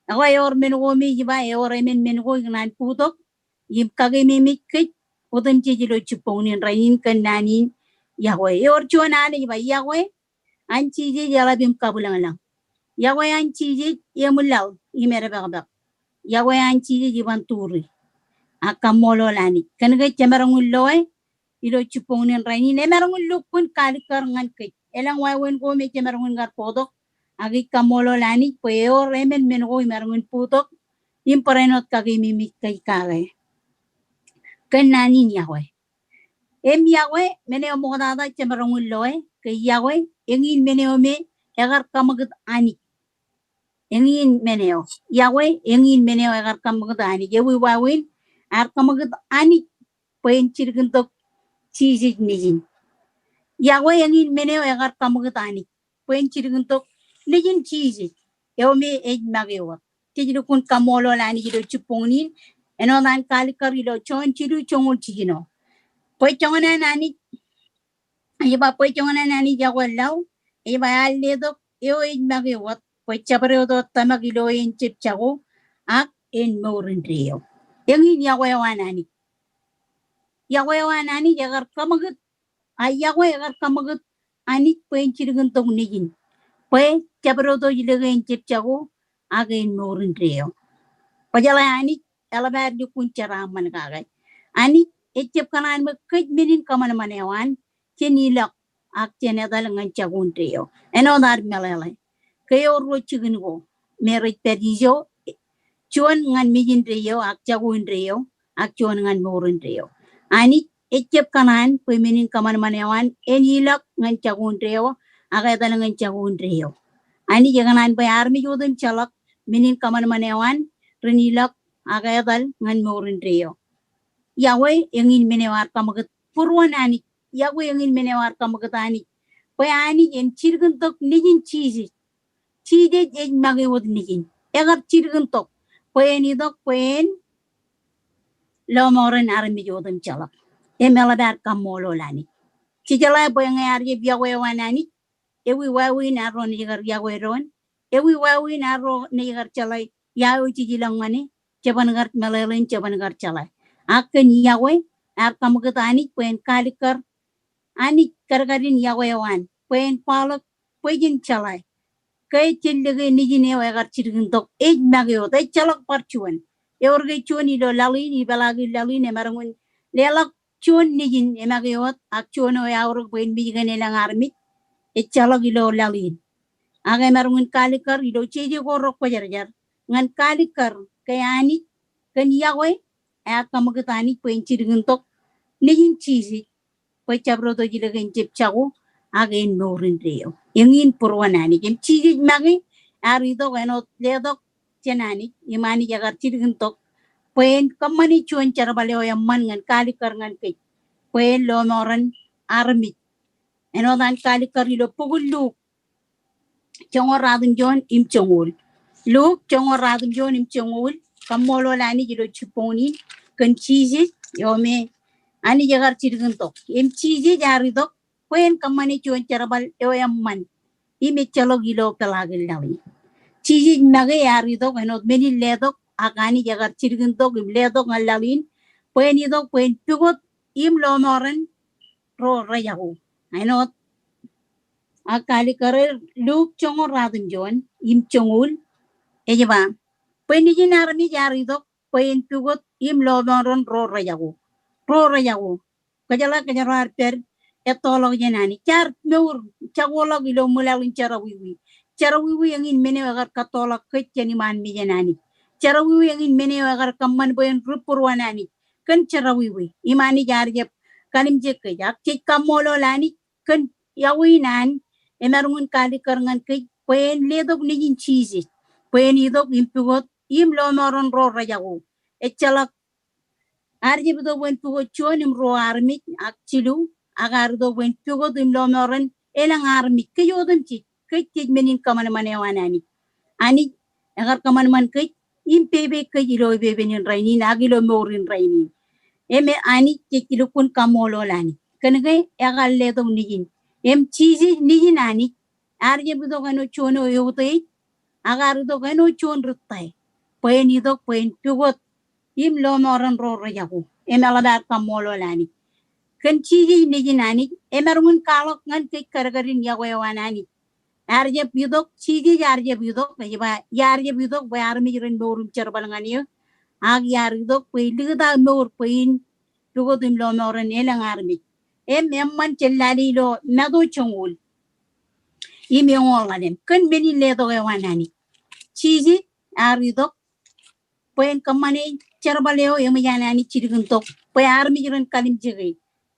yokwe ewōr men ko me ij ba ewōr emān men ko ikōṇaan bōktok im kakememej kōj otemjej ilo jibboñin in rainin kōn naan in yokwe. Ewōr juon alen ej ba yokwe, an Jisōs eḷap im kabwilōñlōñ. Iọkwe an Jisōs eṃwilaḷ im edepakpak. Iọkwe an Jisōs iban turi. Ak kaṃṃoolol Anij. Kōn ke jemaroñ in loe ilo jibboñin rainin, emaroñ in lukkuun kalikkar ñan kōj. Elōñ wāween ko me jemaroñ in kar bōktok, ak ij kaṃṃoolol Anij bwe ewōr emān men ko im maroñ in bōktok im barāinwōt kakememej kōj kake. Kōn naan in iọkwe. Im iọkwe, men eo ṃoktata jemaroñ in loe, ke iọkwe eñin men eo me ekar kaṃakūt Anij. Eñin men eo. Iọkwe eñin men eo ekar kaṃakūt Anij. Ewi wāween? Ear kaṃakūt Anij bwe en jilkintok Jisōs nejin. Iọkwe eñin men eo ekar kaṃakūt Anij bwe en jilkintok nejin Jisōs eo me ej make wōt. Jej lukkuun kaṃṃoolol Anij ilo jibboñin in. Āinwōt an kalikkar ilo Jon jilu joñoul jiljino. Bwe joñan an Anij, ej ba, bwe joñan an Anij iọkwe laḷ, ej ba, ear letok eo ej make wōt bwe jabdewōt eo tōmak ilo en jab jako, ak en mour indeeo. Eñin iọkwe eo an Anij. Iọkwe eo an Anij ekar kaṃakūt, a iọkwe ekar kaṃakūt Anij bwe en jilkintok nejin bwe jabdewōt eo ej lōke en jab jako, ak en mour indeeo. Kwōjeḷā Anij eḷap ad lukkuun jeraaṃṃan kake. Anij ejjab kōṇaan bwe kōj men in kōṃanṃan eo an, jen ilọk ak jen etal ñan jako indeeo. Āinwōt ad meḷeḷe ke ewōr ruo jikin ko me rej pād ijo, juon ñan mej indeeo ak jako indeeo, ak juon ñan mour indeeo. Anij ejjab kōṇaan bwe men in kōṃanṃan eo an en ilọk ñan jako indeeo ak etal ñan jako indeeo. Anij ekōṇaan bwe armej otemjeḷọk men in kōṃanṃan eo an ren ilọk ak etal ñan mour indeeo. Iọkwe eñin men eo ear kaṃakūt būruon Anij. Iọkwe eñin men eo ear kaṃakūt Anij. Bwe Anij en jilkintok nejin Jisōs. Jisōs ej make wōt nejin. Ekar jilkintok bwe en itok bwe en lọmọọren armej otemjeḷọk. Im eḷap ad kaṃṃoolol Anij. Jejeḷā bwe ñe ear jab iọkwe eo an Anij, ewi wāween arro naaj kar iọkwe doon? Ewi wāween arro naaj kar jeḷā ia eo jej ilọk ñan e? Jeban kar meḷeḷein, jeban kar jeḷā. Ak kōn iọkwe, ear kaṃakūt Anij bwe en kalikkar Anij kadkadin iọkwe eo an bwe en kwaḷọk bwe jen jeḷā ke jen lōke nejin eo ekar jilkintok ej make wōt, ejjeḷọk bar juon. Ewōr ke juon ilo laḷ in, ipeḷaakin laḷ in, emaroñ in leḷọk juon nejin emake wōt, ak juon eo eaorōk bwe en mej kōn elōñ armej, ejjeḷọk ilo laḷ in. Ak emaroñ in kalikkar ilo jeje ko rekwōjarjar ñan kalikkar ke Anij, kōn iọkwe, ear kaṃakūt Anij bwe en jilkintok nejin Jisōs bwe jabdewōt eo ej lōke en jab jako ak en mour indeeo. Eñin būruon Anij. Im Jisōs make, ear itok āinwōt letok jān Anij, im Anij ekar jilkintok bwe en kōṃṃane juon jerbal eo eṃṃan ñan kalikkar ñan kōj bwe en lọmọọren armej. Āinwōt an kalikkar ilo bok in Luk joñoul ratimjuon im joñoul. Luk joñoul ratimjuon im joñoul. Kaṃṃoolol Anij ilo jibboñin in kōn Jisōs eo me Anij ekar jilkintok. Im Jisōs ear itok bwe en kōṃṃane juon jerbal eo eṃṃan im ejjeḷọk ilo peḷaakin laḷ in. Jisōs make ear itok āinwōt men in letok, ak Anij ekar jilkintok im letok ñan laḷ in bwe en itok bwe en pukot im lọmọọren ro rejako. Āinwōt ak kalikkar er Luk joñoul ratimjuon im joñoul, ej ba, bwe nejin armej ear itok bwe en pukot im lọmọọren ro rejako. Ro rejako. Kwōjeḷā kōjro ar pād ettoḷọk jān Anij. Jaar mour, jakoḷọk ilo ṃwilaḷ in jerọwiwi. Jerọwiwi eñin men eo ekar kattoḷọk kōj jān iṃaan mejān Anij. Jerọwiwi eñin men eo ekar kōṃṃan bwe en ri būruon Anij kōn jerọwiwi. Im Anij ear jab kalimjek kōj. Ak jej kaṃṃoolol Anij kōn iọkwe in an emaroñ in kalikkar ñan kōj bwe en letok nejin Jisōs bwe en itok im pukot im lọmọọren ro rejako. Ejjeḷọk ear jab itok bwe en pukot juon im ruo armej ak jilu, ak ear itok bwe en pukot im lọmọọren elōñ armej. Kōj otemjej, kōj jej men in kōṃanṃan eo an Anij. Anij ekar kōṃanṃan kōj im pepe kōj ilo epepen in rainin ak ilo mour in rainin. Im Anij jej lukkuun kaṃṃoolol Anij kōn ke ekar letok nejin. Im Jisōs nejin Anij, ear jab itok āinwōt juon eo eutiej, ak ear itok āinwōt juon ritōl bwe en itok bwe en pukot im lọmọọren ro rejako. Im eḷap ad kaṃṃoolol Anij kōn Jisōs nejin Anij. Emaroñ in kwaḷọk ñan kōj kadkadin iọkwe eo an Anij. Ear jab itok, Jisōs ear jab itok, ej ba, iar jab itok bwe armej ren mour im jerbal ñan eō. Ak iar itok bwe likūt aō mour bwe in pukot im lọmọọren elōñ armej. Im eṃṃan jān lale ilo Matu joñoul im eñoul ḷalem. Kōn men in letok eo an Anij. Jisōs ear itok bwe en kōṃṃane jerbal eo eṃōj an Anij jilkintok bwe armej ren kalimjeke.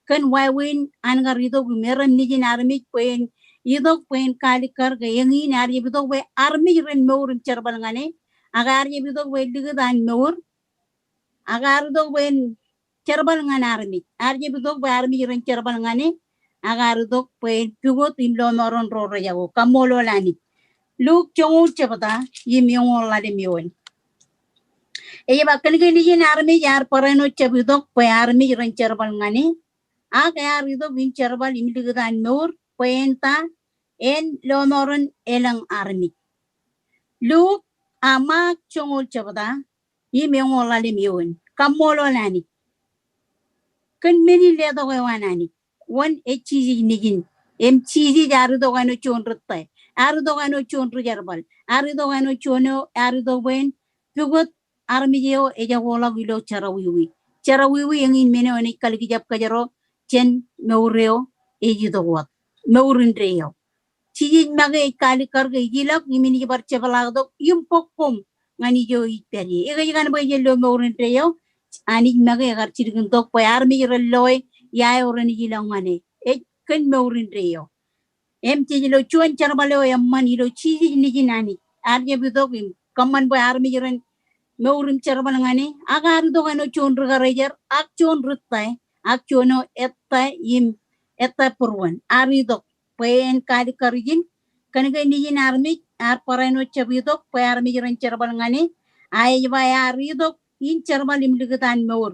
Kōn wāween an kar itok im erom nejin armej bwe en itok bwe en kalikkar ke eñin ear jab itok bwe armej ren mour im jerbal ñan e. Ak ear jab itok bwe likūt an mour. Ak ear itok bwe en jerbal ñan armej. Ear jab itok bwe armej ren jerbal ñan e. Ak ear itok bwe en pukot im lọmọọren ro rejako. Kaṃṃoolol Anij. Luk joñoul jebta im eñoul ḷalem eoon. Ej ba kōnke nejin armej ear barāinwōt jab itok bwe armej ren jerbal ñan e. Ak ear itok in jerbal im likūt an mour bwe en ta, en lọmọọren elōñ armej. Luk, a, Mak joñoul jebta im eñoul ḷalem eoon. Kaṃṃoolol Anij. Kōn men in letok eo an Anij. Wōn ej Jisōs nejin. Im Jisōs ear itok āinwōt juon ri tōl. Ear itok āinwōt juon ri jerbal. Ear itok āinwōt juon eo ear itok bwe en pukot armej eo ejakoḷọk ilo jerọwiwi. Jerọwiwi eñin men eo enaaj kalikjab kōjro jān mour eo ej itok wōt. Mour indeeo. Jisōs make ej kalikkar ke ij ilọk im inaaj bar jepḷaaktok im bōk koṃ ñan ijo ij pād ie. Ekōjkan bwe ijin lo mour indeeo, Anij make ekar jilkintok bwe armej ren loe ia eo renaaj ilọk ñan e. Ej kōn mour indeeo. Im jej lo juon jerbal eo eṃṃan ilo Jisōs nejin Anij. Ear jab itok im kōṃṃan bwe armej ren mour im jerbal ñan e. Ak ear itok āinwōt juon ri karijer, ak juon ri tōl, ak juon eo ettā im ettā būruon. Ear itok bwe en kalikkar ijin. Kōnke nejin armej ear barāinwōt jab itok bwe armej ren jerbal ñan e. A ej ba ear itok in jerbal im likūt an mour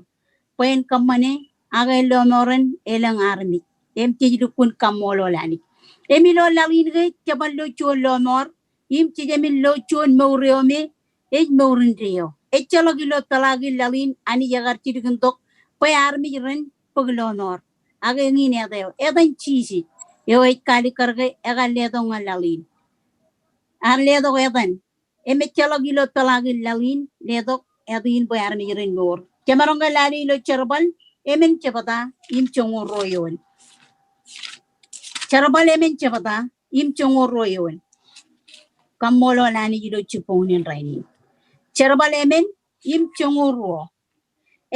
bwe en kōṃṃane ak en lọmọọren elōñ armej. Im jej lukkuun kaṃṃoolol Anij. Im ilo laḷ in ke jeban lo juon lọmọọr im jejāmin lo juon mour eo me ej mour indeeo. Ejjeḷọk ilo peḷaakin laḷ in Anij ekar jilkintok bwe armej ren bōk lọmọọr. Ak eñin etan eo, etan Jisōs eo ej kalikkar ke ekar letok ñan laḷ in. Ear letok etan. Im ejjeḷọk ilo peḷaakin laḷ in letok etan bwe armej ren mour. Jemaroñ ke lale ilo Jerbal emān jebta im joñoul ruo eoon. Jerbal emān jebta im joñoul ruo eoon. Kaṃṃoolol Anij ilo jibboñōn rainin. Jerbal emān im joñoul ruo.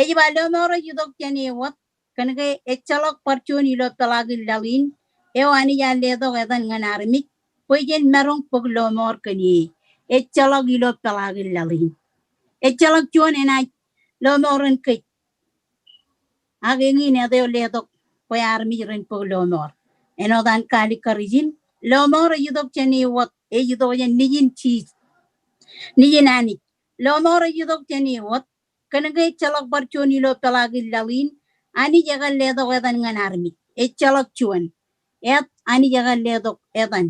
Ej ba, lọmọọr ej itok jān e wōt, kōnke ejjeḷọk bar juon ilo peḷaakin laḷ in eo Anij ear letok etan ñan armej bwe jen maroñ bōk lọmọọr kōn e. Ejjeḷọk ilo peḷaakin laḷ in. Ejjeḷọk juon enaaj lọmọọren kōj. Ak eñin etan eo letok bwe armej ren bōk lọmọọr. Āinwōt an kalikkar ijin, lọmọọr ej itok jān e wōt, ej itok jān nejin Jisōs, nejin Anij. Lọmọọr ej itok jān e wōt, kōnke ejjeḷọk bar juon ilo peḷaakin laḷ in Anij ekar letok etan ñan armej. Ejjeḷọk juon. Ej Anij ekar letok etan.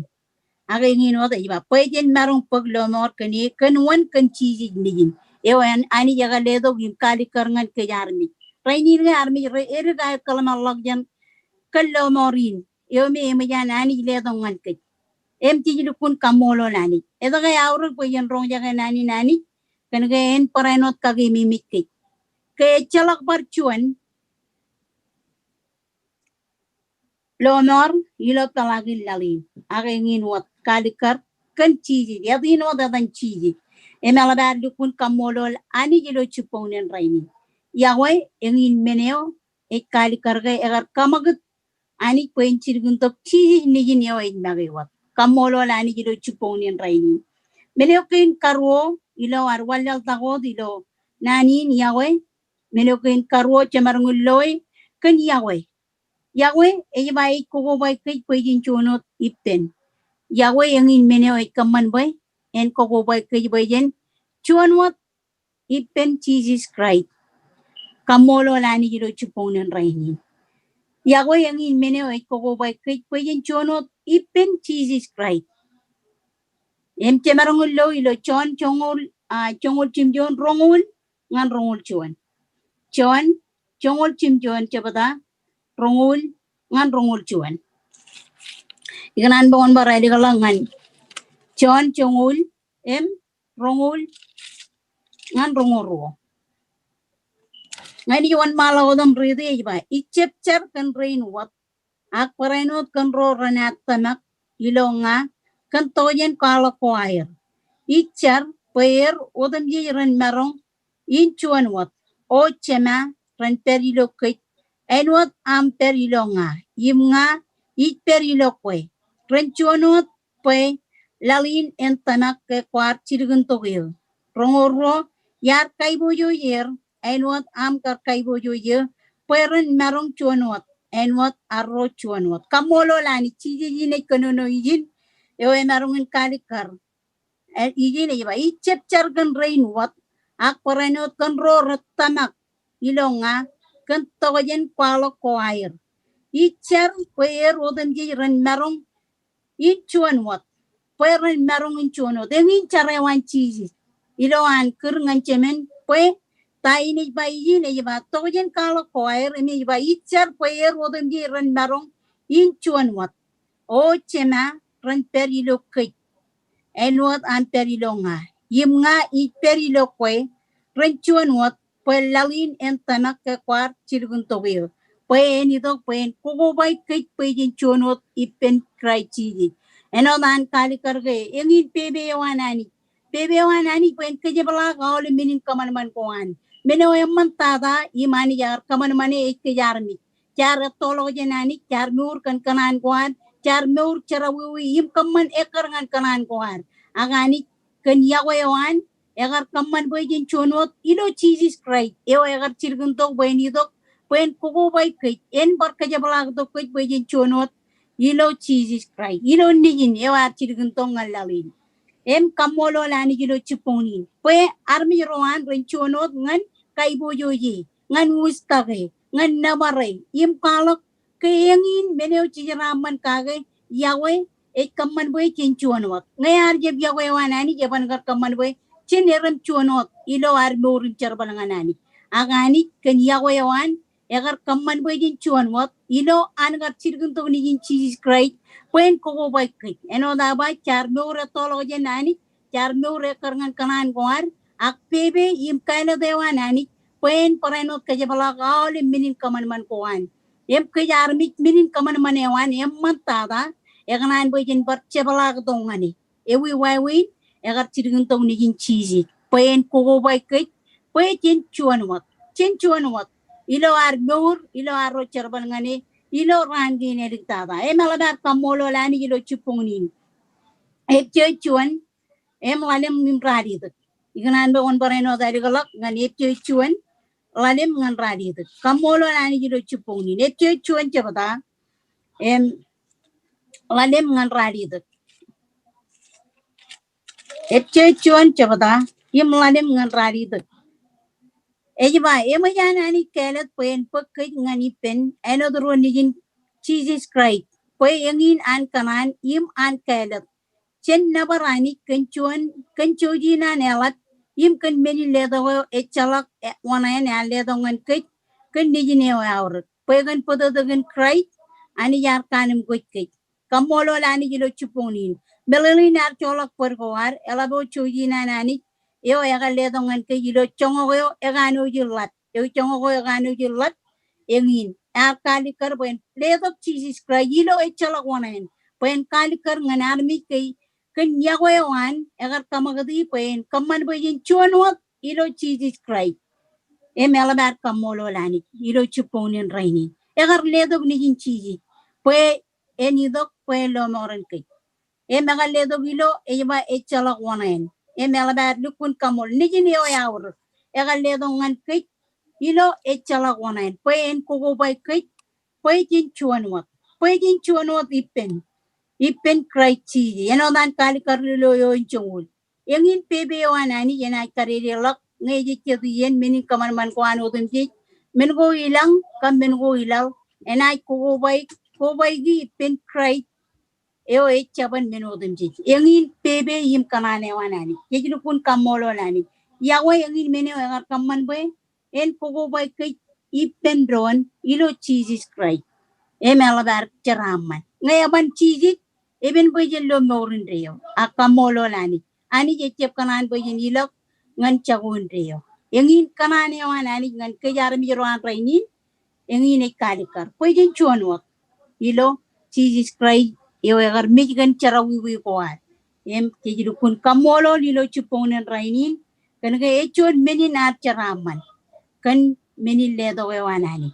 Ak eñin wōt ej ba, bwe jen maroñ bōk lọmọọr kōn e, kōn wōn? Kōn Jisōs nejin. Eo Anij ekar letok im kalikkar ñan kōj armej. Rainin ke armej rej edik aer kōḷmānḷọkjeṇ kōn lọmọọr in eo me eṃōj an Anij letok ñan kōj. Im jej lukkuun kaṃṃoolol Anij. Etke aorōk bwe jen roñjake naan in Anij? Kōnke en barāinwōt kakememej kōj. Ke ejjeḷọk bar juon lọmọọr ilo peḷaakin laḷ in. Ak eñin wōt kalikkar kōn Jisōs. Etan wōt etan Jisōs. Im eḷap ad lukkuun kaṃṃoolol Anij ilo jibboñōn rainin. Iọkwe, eñin men eo ej kalikkar ke ekar kaṃakūt Anij bwe en jilkintok Jisōs nejin eo ej make wōt. Kaṃṃoolol Anij ilo jibboñōn rainin. Men eo kein karuo ilo ad wanlaḷtak wōt ilo naan in iọkwe. Men eo kein karuo jemaroñ in loe kōn iọkwe. Iọkwe ej ba ej kokobaik kōj bwe jen juon wōt ippān. Iọkwe eñin men eo ej kōṃṃan bwe en kokobaik kōj bwe jen juon wōt ippān Jisōs Kraist. Kaṃṃoolol Anij ilo jibboñōn rainin. Iọkwe eñin men eo ej kokobaik kōj bwe jen juon wōt ippān Jisōs Kraist. Im jemaroñ in lo ilo Jon joñoul, a, joñoul jimjuon roñoul ñan roñoul juon. Jon joñoul jimjuon jebta roñoul ñan roñoul juon. Ikōṇaan bwe kwōn bar ālikḷọk ñan Jon joñoul im roñoul ñan roñoul ruo. Ña ij wōnṃaanḷọk wōt im riiti ej ba, ij jab jar kōn rein wōt, ak barāinwōt kōn ro ren ad tōmak ilo ña kōn tokjān kwaḷọk ko aer. Ij jar bwe er otemjej ren maroñ in juon wōt, O Jema, ren pād ilo kōj, āinwōt aṃ pād ilo ña, im ña ij pād ilo kwe. Ren juon wōt bwe laḷ in en tōmak ke kwaar jilkintok eō. Roñoul ruo, iar kaiboojoj er āinwōt aṃ kar kaiboojoj eō, bwe ren maroñ juon wōt āinwōt arro juon wōt. Kaṃṃoolol Anij, Jisōs in ej kōnono ijin, eo emaroñ in kalikkar. Ej, ijin ej ba, ij jab jar kōn rein wōt, ak barāinwōt kōn ro rej tōmak ilo ña kōn tokjān kwaḷọk ko aer. Ij jar bwe er otemjej ren maroñ in juon wōt, bwe ren maroñ in juon wōt. Eñin jar eo an Jisōs ilo an kūr ñan Jemān, bwe ta in ej ba ijin ej ba tokjān kwaḷọk ko aer, im ej ba ij jar bwe er otemjej ren maroñ in juon wōt, O Jema, ren pād ilo kōj, āinwōt aṃ pād ilo ña, im ña ij pād ilo kwe, ren juon wōt, bwe laḷ in en tōmak ke kwaar jilkintok eō, bwe en itok bwe en kokobaik kōj bwe jen juon wōt ippān Kraist Jisōs. Āinwōt an kalikkar ke eñin pepe eo an Anij. Pepe eo an Anij bwe en kōjepḷaak aolep men in kōṃanṃan ko an. Men eo eṃṃantata im Anij ear kōṃanṃane ej kōj armej. Jaar ettoḷọk jān Anij, jaar mour kōn kōṇaan ko ad, jaar mour jerọwiwi im kōṃṃan ekkar ñan kōṇaan ko ad. Ak Anij kōn yokwe eo an, ekar kōṃṃan bwe jen juon wōt ilo Jisōs Kraist, eo ekar jilkintok bwe en itok, bwe en kokobaik kōj, en bar kōjepḷaaktok kōj bwe jen juon wōt ilo Jisōs Kraist, ilo Nejin eo ear jilkintok ñan laḷ in. Im kaṃṃoolol Anij ilo jibboñ in, bwe armej ro an ren juon wōt ñan kaiboojoj e, ñan wūjtake, ñan nōbar e, im kwaḷọk ke eñin men eo jejeraṃṃan kake yokwe ej kōṃṃan bwe jen juon wōt. Ñe ear jab yokwe eo an Anij, eban kar kōṃṃan bwe jen erem juon wōt ilo ad mour im jerbal ñan Anij. Ak Anij kōn yokwe eo an, ekar kōṃṃan bwe jen juon wōt ilo an kar jilkintok Nejin Jisōs Kraist bwe en kokobaik kōj. Āinwōt aō ba, jaar mour ettoḷọk jān Anij, jaar mour ekkar ñan kōṇaan ko ad, ak pepe im kāālōt eo an Anij bwe en barāinwōt kōjepḷaak aolep men in kōṃanṃan ko an. Im kōj armej men in kōṃanṃan eo an eṃṃantata, ekōṇaan bwe jen bar jepḷaaktok ñan e. Ewi wāween? Ekar jilkintok Nejin Jisōs bwe en kokobaik kōj bwe jen juon wōt, jen juon wōt ilo ad mour, ilo arro jerbal ñan e, ilo raan kein āliktata. Im eḷap ad kaṃṃoolol Anij ilo jibboñ in. Epjej juon, im ḷalem im ralitōk. Ikōṇaan bwe kwōn barāinwōt ālikḷọk ñan Epjej juon, ḷalem ñan ralitōk. Kaṃṃoolol Anij ilo jibboñ in. Epjej juon jebta, im ḷalem ñan ralitōk. Epjej juon jebta, im ḷalem ñan ralitōk. Ej ba, eṃōj an Anij kāālōt bwe en bōk kōj ñan ippān āinwōt ro nejin Jisōs Kraist, bwe eñin an kōṇaan im an kāālōt. Jān nōbar Anij kōn juon, kōn jouj in an eḷap, im kōn men in letok eo ejjeḷọk, e, wōṇāān ear letok ñan kōj, kōn Nejin eo eaorōk. Bwe kōn bōtōktōkin Kraist, Anij ear kaanemkwōj kōj. Kaṃṃoolol Anij ilo jibboñ in. Meḷeḷein ear joḷọk bōd ko ad, eḷap eo jouj in an Anij, eo ekar letok ñan kōj ilo joñak eo ekanooj in ḷap. Eo joñak eo ekanooj in ḷap, eñin. Ear kalikkar bwe en letok Jisōs Kraist ilo ejjeḷọk wōṇāān. Bwe en kalikkar ñan armej ke kōn yokwe eo an, ekar kōṃakūti bwe en kōṃṃan bwe jen juon wōt ilo Jisōs Kraist. Im eḷap ad kaṃṃoolol Anij ilo jibboñ in rainin. Ekar letok Nejin Jisōs bwe en itok bwe en lọmọọren kōj. Im ekar letok ilo, ej ba, ejjeḷọk wōṇāān. Im eḷap ad lukkuun kaṃool. Nejin eo eaorōk, ekar letok ñan kōj ilo ejjeḷọk wōṇāān bwe en kokobaik kōj, bwe jen juon wōt, bwe jen juon wōt ippān, ippān Kraist Jisōs. Āinwōt an kalikkar ilo eoon joñoul. Eñin pepe eo an Anij enaaj kadedeḷọk ñe ejejjet iien men in kōṃanṃan ko an otemjej, men ko ilañ kab men ko ilaḷ, enaaj kokobaik, kobaiki ippān Kraist eo ej jabōn men otemjej. Eñin pepe im kōṇaan eo an Anij. Jej lukkuun kaṃṃoolol Anij. Yokwe eñin men eo ekar kōṃṃan bwe en kokobaik kōj ippān doon ilo Jisōs Kraist. Im eḷap ad jeraaṃṃan. Ñe eban Jisōs, Epen bwe jen lo mour indeeo. Ak kaṃṃoolol Anij. Anij ejjab kōṇaan bwe jen ilọk ñan jako indeeo. Eñin kōṇaan eo an Anij ñan kōj armej ro an rainin. Eñin ej kaalikkar bwe jen juon wōt ilo Jisōs Kraist eo ekar mej kōn jerọwiwi ko ad. Im kōj lukkuun kaṃṃoolol ilo jibboñōn in rainin kōn ke ej juon men in ad jeraaṃṃan kōn men in letok eo an Anij.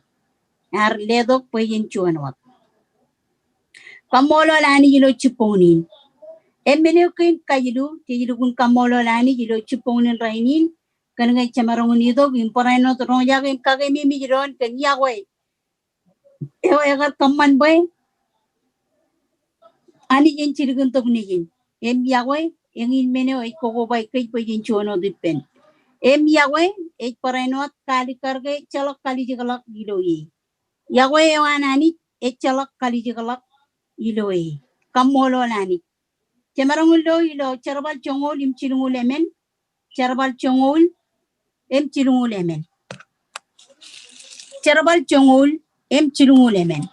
Ear letok bwe jen juon wōt. Kaṃṃoolol Anij ilo jibboñōn in. Im men eo kein kajilu, jej lukkuun kaṃṃoolol Anij ilo jibboñōn in rainin kōn ke jemaroñ in itok im barāinwōt roñjake im kakeememej doon kōn yokwe eo ekar kōṃṃan bwe Anij en jilkintok nejin. Im yokwe, eñin men eo ej kokoba kōj bwe jen juon wōt ippān. Im yokwe, ej barāinwōt kaalikkar ke ejjeḷọk kalijekḷọk ilo e. Yokwe eo an Anij ejjeḷọk kalijekḷọk ilo e. Kaṃṃoolol Anij. Jemaroñ in lo ilo Jerbal joñoul im jilñuul emān. Jerbal joñoul im jilñuul emān. Jerbal joñoul im jilñuul emān.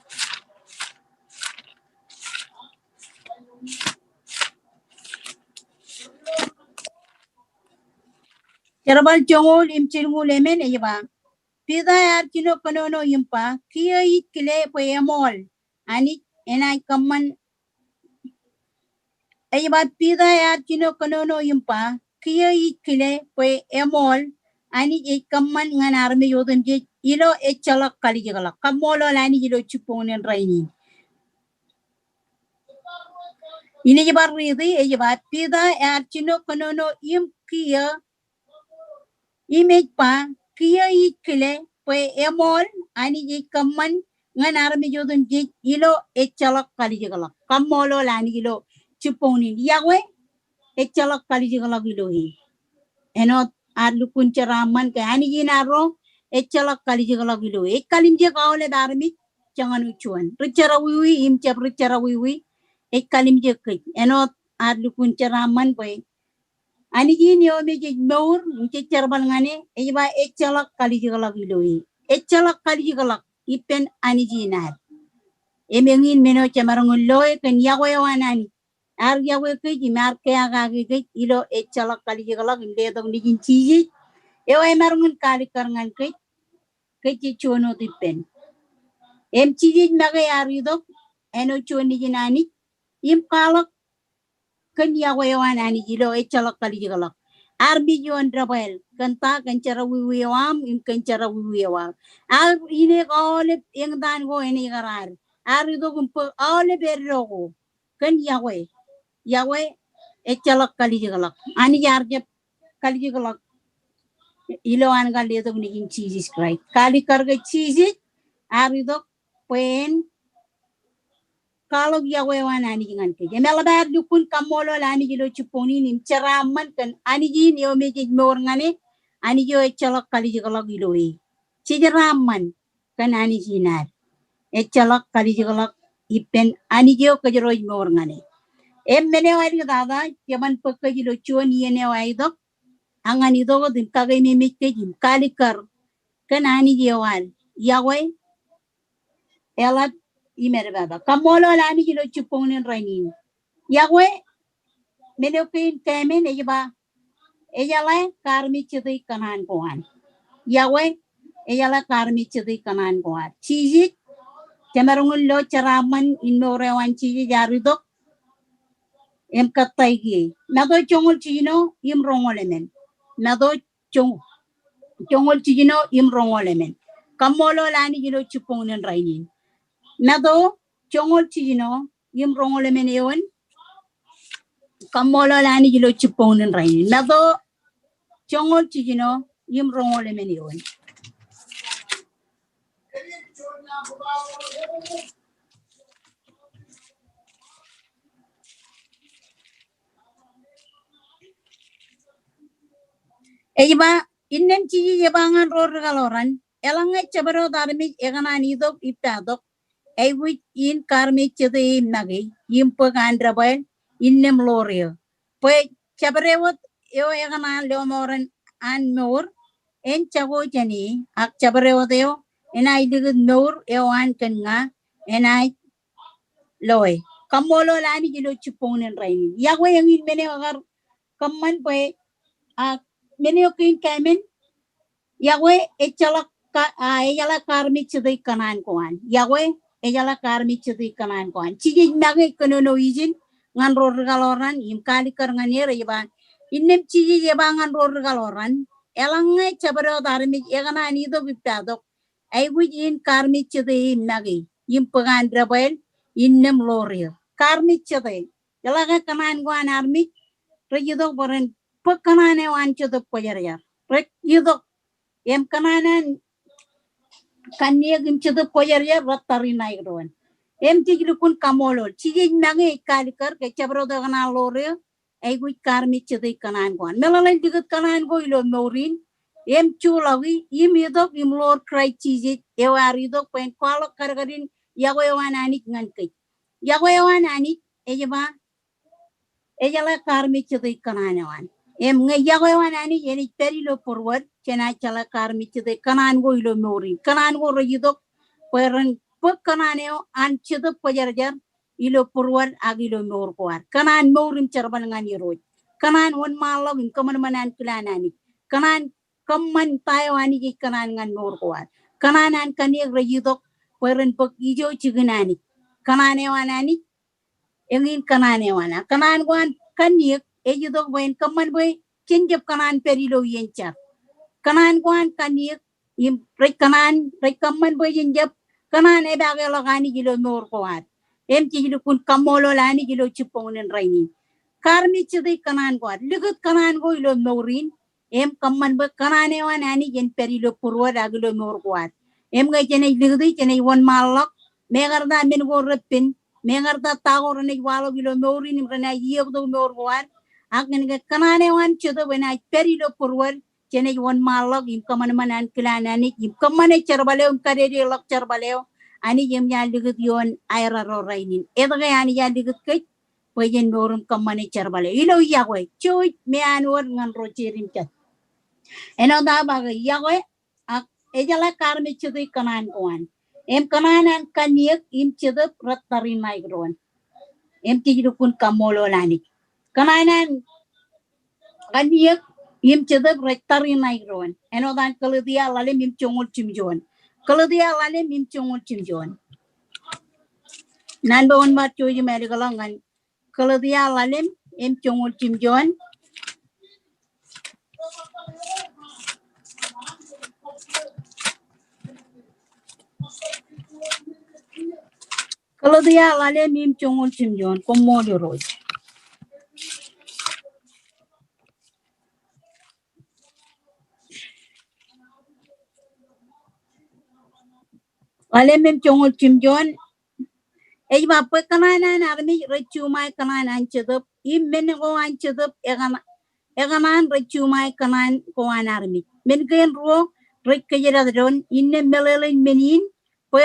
Jerbal joñoul im jilñuul emān ej ba, Piter ear jino kōnono im ba, kiiō ij kile bwe eṃool Anij enaaj kōṃṃan. Ej ba, Piter ear jino kōnono im ba, kiiō ij kile bwe eṃool Anij ej kōṃṃan ñan armej otemjej ilo ejjeḷọk kalijekḷọk. Kaṃṃoolol Anij ilo jibboñōn in rainin. Inaaj bar riiti, ej ba, Piter ear jino kōnono im kiiō Im ej ba, kiiō ij kile bwe eṃool Anij ej kōṃṃan ñan armej otemjej ilo ejjeḷọk kalijekḷọk. Kaṃṃoolol Anij ilo jibboñōn in. Yokwe, ejjeḷọk kalijekḷọk ilo e. Āinwōt ad lukkuun jeraaṃṃan ke Anij in arro, ejjeḷọk kalijekḷọk ilo e. Ej kalimjek aolep armej, joñan wōt juon. Ri jerọwiwi, im jab ri jerọwiwi, ej kalimjek kōj. Āinwōt ad lukkuun jeraaṃṃan bwe Anij in eo me jej mour, im jej jerbal ñan e, ej ba ejjeḷọk kalijekḷọk ilo e. Ejjeḷọk kalijekḷọk ippān Anij in ad. Im eñin men eo jemaroñ in loe kōn yokwe eo an Anij. Ear yokwe kōj im ear keakaki kōj ilo ejjeḷọk kalijekḷọk im letok nejin Jisōs. Eo emaroñ in kaalikkar ñan kōj, kōj jej juon wōt ippān. Im Jisōs make ear itok āinwōt juon nejin Anij im kwaḷọk kōn yokwe eo an Anij ilo ejjeḷọk kalijekḷọk. Armej ioon debwāāl, kōn ta, kōn jerọwiwi eo aṃ im kōn jerọwiwi eo aō. Ear ineek aolep eñtaan ko enaaj kar ad. Ear itok im bōk aolep eddo ko kōn yokwe. Yokwe ejjeḷọk kalijekḷọk. Anij ear jab kalijekḷọk ilo an kar letok nejin Jisōs Kraist. Kaalikkar ke Jisōs ear itok bwe en kwaḷọk yokwe eo an Anij ñan kōj. Im eḷap ad lukkuun kaṃṃoolol Anij ilo jibboñōn in im jeraaṃṃan kōn Anij in eo me jej mour ñan e, Anij eo ejjeḷọk kalijekḷọk ilo e. Jej jeraaṃṃan kōn Anij in ad. Ejjeḷọk kalijekḷọk ippān Anij eo kōjro ej mour ñan e. Im men eo āliktata, jeban bōk kōj ilo juon iien eo aetok, ak ñan itok wōt im kakeememej kōj im kaalikkar kōn Anij eo ad. Yokwe eḷap im edepata. Kaṃṃoolol Anij ilo jibboñōn in rainin. Yokwe, men eo kein kāmen ej ba, ejeḷā kaarmejjete kōṇaan ko an. Yokwe, ejeḷā kaarmejjete kōṇaan ko an. Jisōs, jemaroñ in lo jeraaṃṃan in mour eo an Jisōs ear itok im kōttāik e. Matu joñoul jiljino im roñoul emān. Matu joñ-, joñoul jiljino im roñoul emān. Kaṃṃoolol Anij ilo jibboñōn in rainin. Matu joñoul jiljino im roñoul emān eoon. Kaṃṃoolol Anij ilo jibboñōn in rainin. Matu joñoul jiljino im roñoul emān eoon. Ej ba, innām Jisōs ej ba ñan ro rikaḷoran, eḷaññe jabdewōt armej ekōṇaan itok ippatok, aikuj in kaarmejjete e make im bōk an debwāāl innām ḷoor eō. Bwe jabdewōt eo ekōṇaan lọmọọren an mour, en jako jān e, ak jabdewōt eo enaaj likūt mour eo an kōn ña, enaaj loe. Kaṃṃoolol Anij ilo jibboñin rainin. Iọkwe eñin men eo ekar kōṃṃan bwe, a, men eo kein kāmen, iọkwe ejjeḷọk ka-, a, ejeḷā kaarmejjete kōṇaan ko an. Iọkwe ejeḷā kaarmejjete kōṇaan ko an. Jisōs make ej kōnono ijin ñan ro rikaḷoran im kaalikkar ñan er ej ba, innām Jisōs ej ba ñan ro rikaḷoran, eḷaññe jabdewōt armej ekōṇaan itok ippatok, aikuj in kaarmejjete e make im bōk an debwāāl innām ḷoor eō. Kaarmejjete. Eḷaññe kōṇaan ko an armej rej itok bwe ren bōk kōṇaan eo an Jetōb Kwōjarjar, rej itok im kōṇaan an kanniōk im Jetōb Kwōjarjar rej tariṇaik doon. Im jej lukkuun kaṃṃoolol. Jisōs make ej kaalikkar ke jabdewōt ekōṇaan ḷoor eō, aikuj kaarmejjete kōṇaan ko an. Meḷeḷein likūt kōṇaan ko ilo mour in, im juḷọki, im itok im ḷoor Kraist Jisōs eo ear itok bwe en kwaḷọk kadkadin iọkwe eo an Anij ñan kōj. Iọkwe eo an Anij ej ba, ejeḷā kaarmejjete kōṇaan eo an. Im ñe iọkwe eo an Anij enaaj pād ilo būruod, jenaaj jeḷā kaarmejjete kōṇaan ko ilo mour in. Kōṇaan ko rej itok bwe ren bōk kōṇaan eo an Jetōb Kwōjarjar ilo būruod ak ilo mour ko ad. Kōṇaan mour im jerbal ñan Irooj. Kōṇaan wōnṃaanḷọk im kōṃanṃan ankilaan Anij. Kōṇaan kōṃṃan ta eo Anij ej kōṇaan ñan mour ko ad. Kōṇaan an kanniōk rej itok bwe ren bōk ijo jikin Anij. Kōṇaan eo an Anij eñin kōṇaan eo an. Kōṇaan ko an kanniōk ej itok bwe en kōṃṃan bwe jen jab kōṇaan pād ilo iien jar. Kōṇaan ko an kanniōk im rej kōṇaan, rej kōṃṃan bwe jen jab kōṇaan epaakḷọk Anij ilo mour ko ad. Im jej lukkuun kaṃṃoolol Anij ilo jibboñin rainin. Kaarmejjete kōṇaan ko ad. Likūt kōṇaan ko ilo mour in. Im kōṃṃan bwe kōṇaan eo an Anij en pād ilo būruod ak ilo mour ko ad. Im ñe jenaaj likūti, jenaaj wōnṃaanḷọk, mekarta men ko repen, mekarta ta ko renaaj waḷọk ilo mour in im renaaj iiōktok mour ko ad. Ak ñe ke kōṇaan eo an Jetōb enaaj pād ilo būruod, jenaaj wōnṃaanḷọk im kōṃanṃan ankilaan Anij im kōṃṃane jerbal eo im kadedeḷọk jerbal eo Anij eṃōj an likūt ioon aerro rainin. Etke Anij ear likūt kōj? Bwe jen mour im kōṃṃane jerbal eo. Ilo iọkwe, jouj im āinwōt ñan ro jedim jet. Āinwōt aō ba ke iọkwe, ak ejeḷā kaarmejjete kōṇaan ko an. Im kōṇaan an kanniōk im Jetōb rej tariṇaik doon. Im jej lukkuun kaṃṃoolol Anij. Kōṇaan an kanniōk im Jetōb rej tariṇaik doon. Āinwōt an Kaletia ḷalem im joñoul jimjuon. Kaletia ḷalem im joñoul jimjuon. Naan bwe wōnṃaad jouj im ālikḷọk ñan Kaletia ḷalem im joñoul jimjuon. Kaletia ḷalem im joñoul jimjuon. Koṃṃool Irooj. Ḷalem im joñoul jimjuon. Ej ba bwe kōṇaan an armej rej juṃae kōṇaan an Jetōb, im men ko an Jetōb ekōṇaan, ekōṇaan rej juṃae kōṇaan ko an armej. Men kein ruo rej kōjdat doon, innām meḷeḷein men in, bwe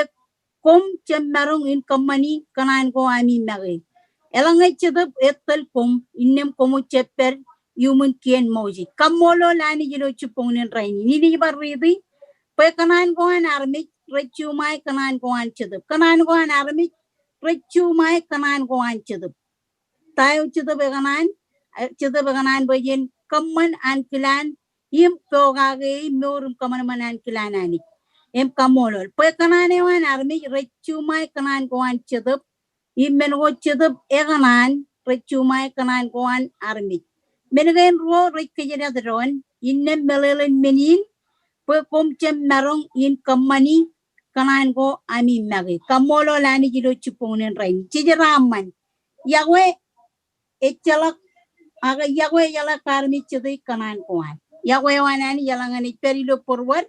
koṃ jab maroñ in kōṃṃani kōṇaan ko ami make. Eḷaññe Jetōb ettōl koṃ, innām koṃij jab pād iuṃwin kien Moses. Kaṃṃoolol Anij ilo jibboñin rainin. Inij bar riiti, bwe kōṇaan ko an armej rej juṃae kōṇaan ko an Jetōb. Kōṇaan ko an armej rej juṃae kōṇaan ko an Jetōb. Ta eo Jetōb ekōṇaan, eh, Jetōb ekōṇaan bwe jen kōṃṃan ankilaan im pokake e im mour im kōṃanṃan ankilaan Anij. Im kaṃṃoolol. Bwe kōṇaan eo an armej rej juṃae kōṇaan ko an Jetōb, im men ko Jetōb ekōṇaan rej juṃae kōṇaan ko an armej. Men kein ruo rej kōjdat doon, innām meḷeḷein men in, bwe koṃ jab maroñ in kōṃṃani kōṇaan ko ami make. Kaṃṃoolol Anij ilo jibboñin rainin. Jej jeraaṃṃan. Iọkwe ejjeḷọk, ak iọkwe ejeḷā kaarmejjete kōṇaan ko an. Iọkwe eo an Anij eḷaññe enaaj pād ilo būruod,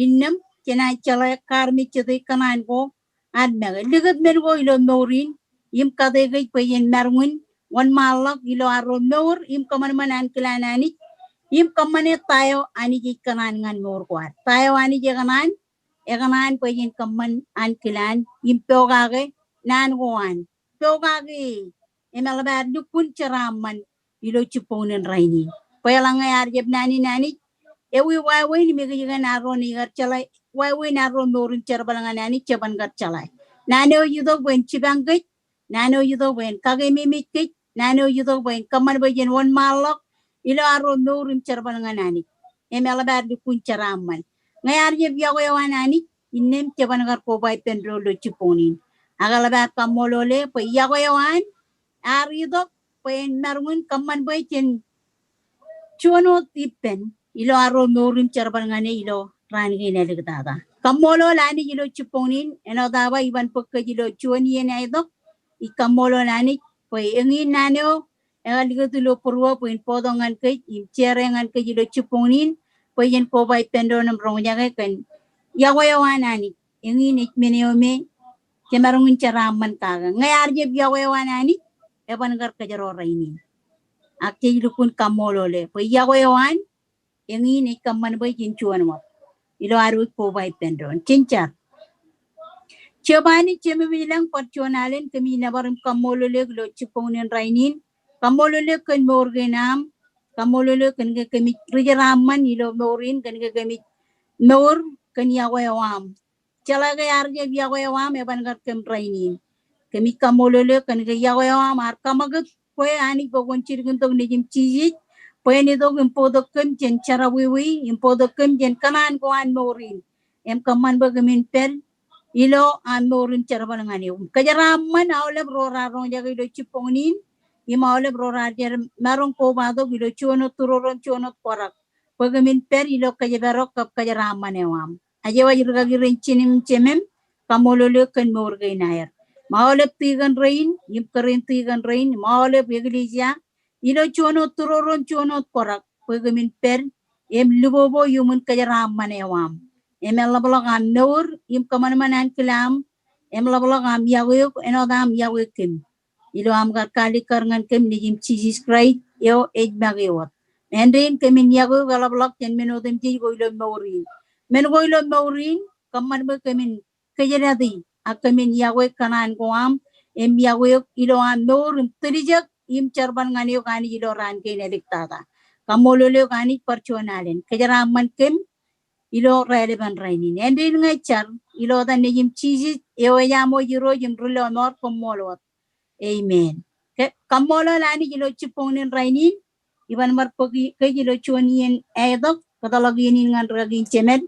innām jenaaj jeḷā kaarmejjete kōṇaan ko an make. Likūt men ko ilo mour in, im kate kōj bwe jen maroñ in wōnṃaanḷọk ilo arro mour, im kōṃanṃan ankilaan Anij, im kōṃṃane ta eo Anij ej kōṇaan ñan mour ko ad. Ta eo Anij ekōṇaan, ekōṇaan bwe jen kōṃṃan ankilaan, im pokake naan ko an. Pokake, im eḷap ad lukkuun jeraaṃṃan ilo jibboñin rainin. Bwe eḷaññe ear jab naan in Anij ewi wāween im ekōjkan arro naaj kar jeḷā, wāween arro mour im jerbal ñan Anij jeban kar jeḷā. Naan eo ej itok bwe en jipañ kōj, naan eo itok bwe en kakememej kōj, naan eo itok bwe en kōṃṃan bwe jen wōnṃaanḷọk ilo arro mour im jerbal ñan Anij. Im eḷap ad lukkuun jeraaṃṃan. Ñe ear jab yokwe eo an Anij, innām jeban kar koba ippān doon ilo jibboñōn in. Ak eḷap ad kaṃṃoolole bwe yokwe eo an ear itok bwe en maroñ in kōṃṃan bwe jen juon wōt ippān ilo arro mour im jerbal ñan e ilo raan kein āliktata. Kaṃṃoolol Anij ilo jibboñōn in, āinwōt aō ba iban bōk kōj ilo juon iien eaetok, ij kaṃṃoolol Anij bwe eñin naan eo ekar likūt ilo būruō bwe en bōktok ñan kōj im share ñan kōj ilo jibboñōn in bwe jen koba ippān doon im roñjake kōn yokwe eo an Anij. Eñin ej men eo me jemaroñ in jeraaṃṃan kake. Ñe ear jab yokwe eo an Anij, eban kar kōjro rainin. Ak jej lukkuun kaṃṃoolole bwe yokwe eo an, eñin ej kōṃṃan bwe jen juon wōt ilo ad wōj koba ippān doon. Jen jar. Jeova Anij Jemem ilañ bar juon alen, kōmij nōbar im kaṃṃoolole eok ilo jibboñōn in rainin. Kaṃṃoolole eok kōn mour kein aṃ. Kaṃṃoolole eok kōn ke kōmij ri jeraaṃṃan ilo mour in, kōn ke kōmij mour kōn yokwe eo aṃ. Jeḷā ke ear jab yokwe eo aṃ, eban kar kōm rainin. Kōmij kaṃṃoolole eok kōn ke yokwe eo aṃ ear kaṃakūt kwe Anij bwe kwōn jilkintok Nejiṃ Jisōs bwe en itok im bōktok kōm jān jerọwiwi im bōktok kōm jān kōṇaan ko an mour in. Im kōṃṃan bwe kōmin pād ilo aṃ mour im jerbal ñan eok. Kōjeraaṃṃan aolep ro raar roñjake ilo jibboñōn in im aolep ro raar jab maroñ kobatok ilo juon wōt tūroro im juon wōt kwaḷọk bwe kōmin pād ilo kōjparok kab kōjeraaṃṃan eo aṃ. Ak eo ej rikaki rein jinōm im jemem, kaṃṃoolole eok kōn mour kein aer. Im aolep tikōn rein im kōrā in tikōn rein im aolep eklejia ilo juon wōt tūroro im juon wōt kwaḷọk bwe kōmin pād im libobo iuṃwin kōjeraaṃṃan eo aṃ. Im eḷapḷọk aṃ mour im kōṃanṃan ankilaṃ. Im ḷapḷọk aṃ yokwe eok āinwōt aṃ yokwe kōm. Ilo aṃ kar kaalikkar ñan kōm Nejiṃ Jisōs Kraist eo ej make wōt. Āindein kōmin yokwe eok eḷapḷọk jān men otemjej ko ilo mour in. Men ko ilo mour in, kōṃṃan bwe kōmin kōjdatōk ak kōmin yokwe kōṇaan ko aṃ im yokwe eok ilo aṃ mour im tiljek im jerbal ñan eok Anij ilo raan kein āliktata. Kaṃṃoolole eok Anij bar juon alen. Kōjeraaṃṃan kōm ilo raelepen rainin. Āindein ña ij jar ilo etan Nejiṃ Jisōs eo ej aṃ wōj Irooj im ri-lọmọọr, koṃṃool wōt. Amen. Ke, kaṃṃoolol Anij ilo jibboñōn in rainin, iban bar bōk kōj ilo juon iien eaetok, kōtḷọk iien in ñan rikaki in jemed.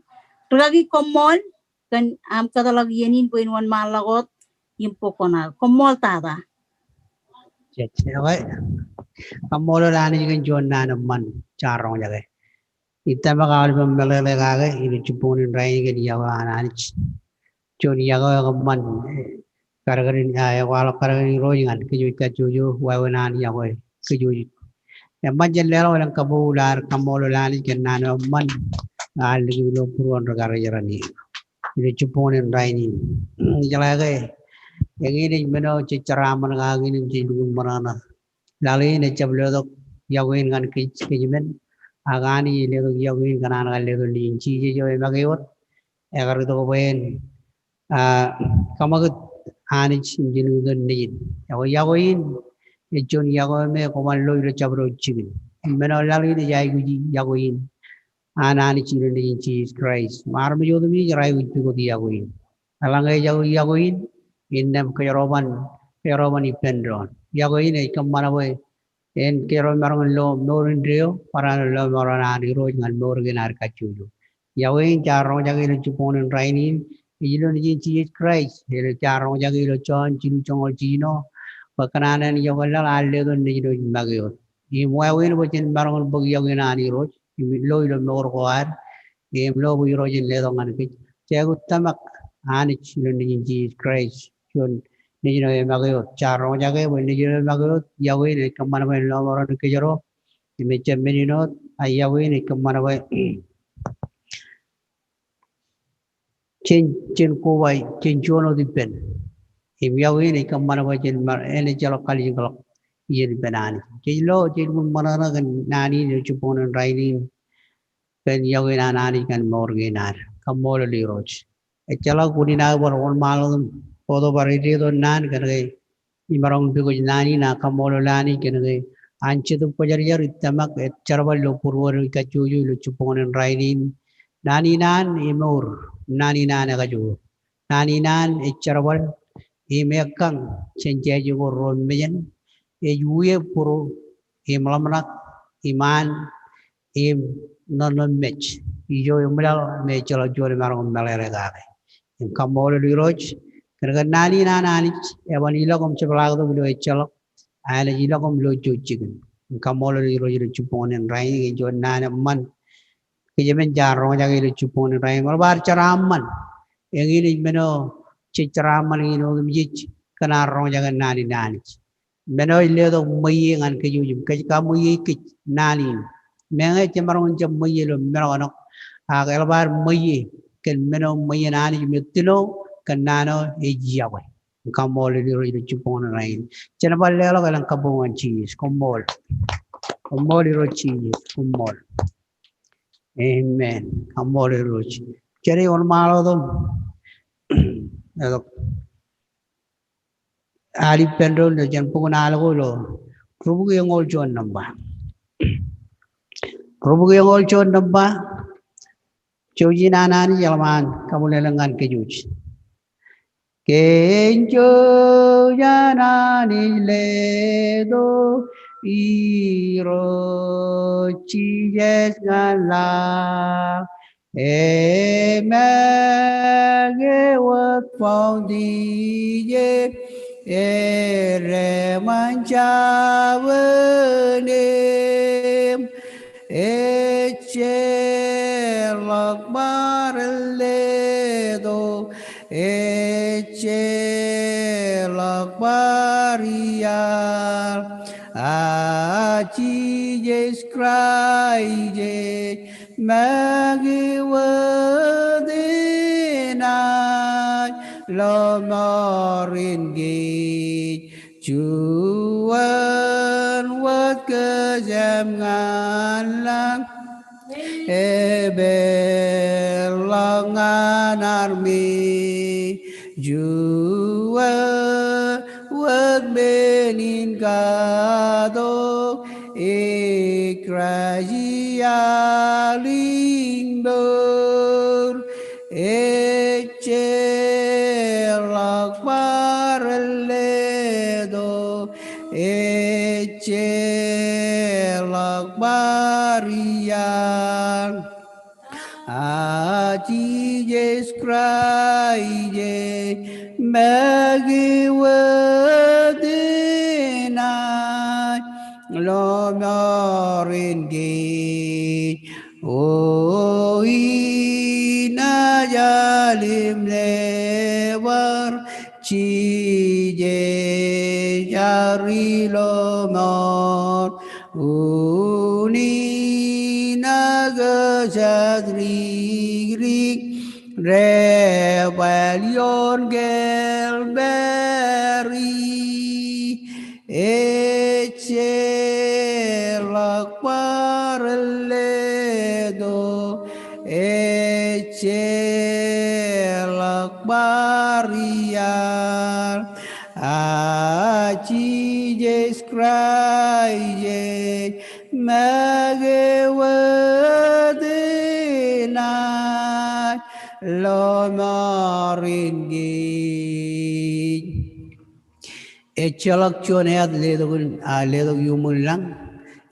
Rikaki koṃṃool kōn aṃ kōtḷọk iien in bwe en wōnṃaanḷọk wōt im bōk koṇaō. Koṃṃool tata. Jej, okay. Kaṃṃoolol Anij kōn juon naan eṃṃan jaar roñjake. Ij tōmak aolepen meḷeḷe kake ilo jibboñōn in rainin kōn yokwe an Anij. Juon yokwe eo ekōṃṃan, eh, kadkadin, ah, ekwaḷọk kadkadin Irooj ñan kōj wōj kajjojo wāween an yokwe kōj wōj. Eṃṃan jen leḷọk elōñ kabuul ad kaṃṃoolol Anij kōn naan eo eṃṃan ear likūt ilo būruon ri-karijeran in ilo jibboñōn in rainin. Ijeḷā ke eñin ej men eo jej jeraaṃṃan kake in im jej lukkuun ṃōṇōṇō. Laḷ in ejjab letok yokwe in ñan kōj, kōj men. Ak Anij ej letok yokwe in kōn an kar letok Nejin Jisōs eo emake wōt. Ekar itok bwe en, ah, kōṃakūt Anij im jilkintok Nejin. Ekwe yokwe in ej juon yokwe me kwōban lo ilo jabdewōt jikin. Im men eo laḷ in ej aikuji yokwe in an Anij ilo Nejin Jisōs Kraist. Im armej otemjej raikuj pukot yokwe in. Eḷaññe ejako yokwe in, innām kōjro ban, kōjro ban ippān doon. Yokwe in ej kōṃṃan bwe en kōjro maroñ in lo mour indeeo, barāinwōt lọmọọren an Irooj ñan mour kein ad kajjojo. Yokwe in jaar roñjake ilo jibboñōn in rainin, ej ilo Nejin Jisōs Kraist, ilo jaar roñjake ilo Jon jilu joñoul jiljino, bwe kōṇaan eo an yokwe laḷ ear letok Nejin eo ej make wōt. Im wāween bwe jen maroñ in bōk yokwe in an Irooj, im lo ilo mour ko ad, im lo bwe Irooj en letok ñan kōj. Jej aikuj tōmak Anij ilo Nejin Jisōs Kraist, juon Nejin eo emake wōt. Jaar roñjake bwe Nejin eo emake wōt, yokwe in ej kōṃṃan bwe en lọmọọren kōjro. Im ejjab men in wōt, a yokwe in ej kōṃṃan bwe jen, jen koba, jen juon wōt ippān. Im yokwe in ej kōṃṃan bwe jen mar, en ejjeḷọk kalijekḷọk iien ippān Anij. Jej lo, jej lukkuun ṃōṇōṇō kōn naan in ilo jibboñōn in rainin. Kōn yokwe in an Anij ñan mour kein ad. Kaṃṃoolol Irooj. Ejjeḷọk unin aō bar wōnṃaanḷọk im bōktok bar edeto naan kōn ke imaroñ in pukot naan in, ak kaṃṃoolol Anij kōn ke an Jetōb Kwōjarjar ij tōmak ej jerbal ilo būruon eo ej kajjojo ilo jibboñōn in rainin. Naan in an emour, naan in an ekajoor. Naan in an ej jerbal im ekkañ jān jāje ko ruo mejān, ej uwe būru im ḷōmṇak im an im ṇōṇō mej ijo eṃwilaḷ me ejjeḷọk juon maroñ in meḷeḷe kake. Im kaṃṃoolol Irooj kōn ke naan in an Anij eban ilọk im jepḷaaktok ilo ejjeḷọk, ak enaaj ilọk im lo ijo jikin. Im kaṃṃoolol Irooj ilo jibboñōn in rainin kōn juon naan eṃṃan kōj emān jaar roñjake ilo jibboñōn in rainin. Eḷap ad jeraaṃṃan, eñin ej men eo jej jeraaṃṃan eñin otemjej kōn ad roñjake naan in Anij. Men eo ej letok ṃweiie ñan kōj im kōj kaṃweiie kōj naan in. Meñe jemaroñ in jab ṃweiie ilo men eo ṇe, ak eḷap ad ṃweiie kōn men eo ṃweien Anij me tino kōn naan eo ej yokwe. Im kaṃṃoolol Irooj ilo jibboñōn in rainin. Jen bar leḷọk elōñ kabuñ ñan Jisōs. Koṃṃool. Koṃṃool Irooj Jisōs. Koṃṃool. Amen. Kaṃṃoolol Irooj. Jen wōnṃaanḷọk wōt im letok al ippān doon ilo jen bok in al ko ilo rubukwi eñoul juon nōṃba. Rubukwi eñoul juon nōṃba. Jouj in an Anij eḷap an kabwilōñlōñ ñan kōj. Kōn jouj an Anij letok Irooj Jisōs ñan laḷ, eṃṃake wōt bọntije, edeṃ an jabōn eṃ. Ejjeḷọk bar letok, ejjeḷọk bar iaḷ, a Jisōs Kraist ej make wōt enaaj lọmọọren kōj. Juon wōt kōjeañ ñan lañ epeḷḷọk ñan armej. Juon wōt men in katok ej Kraist iaḷ in mour. Ejjeḷọk bar letok, ejjeḷọk bar iaḷ, a Jisōs Kraist ej make wōt enaaj lọmọọren kōj. O, inaaj al im lebar Jisōs, ear ilọmọọr. Unin ak kōjat rikrik, debwāāl ioon Kalvari. Ejjeḷọk bar letok, ejjeḷọk bar iaḷ, a Jisōs Kraist ej make wōt enaaj lọmọọren kōj. Ejjeḷọk juon āt letok in, a, letok iuṃwin lañ,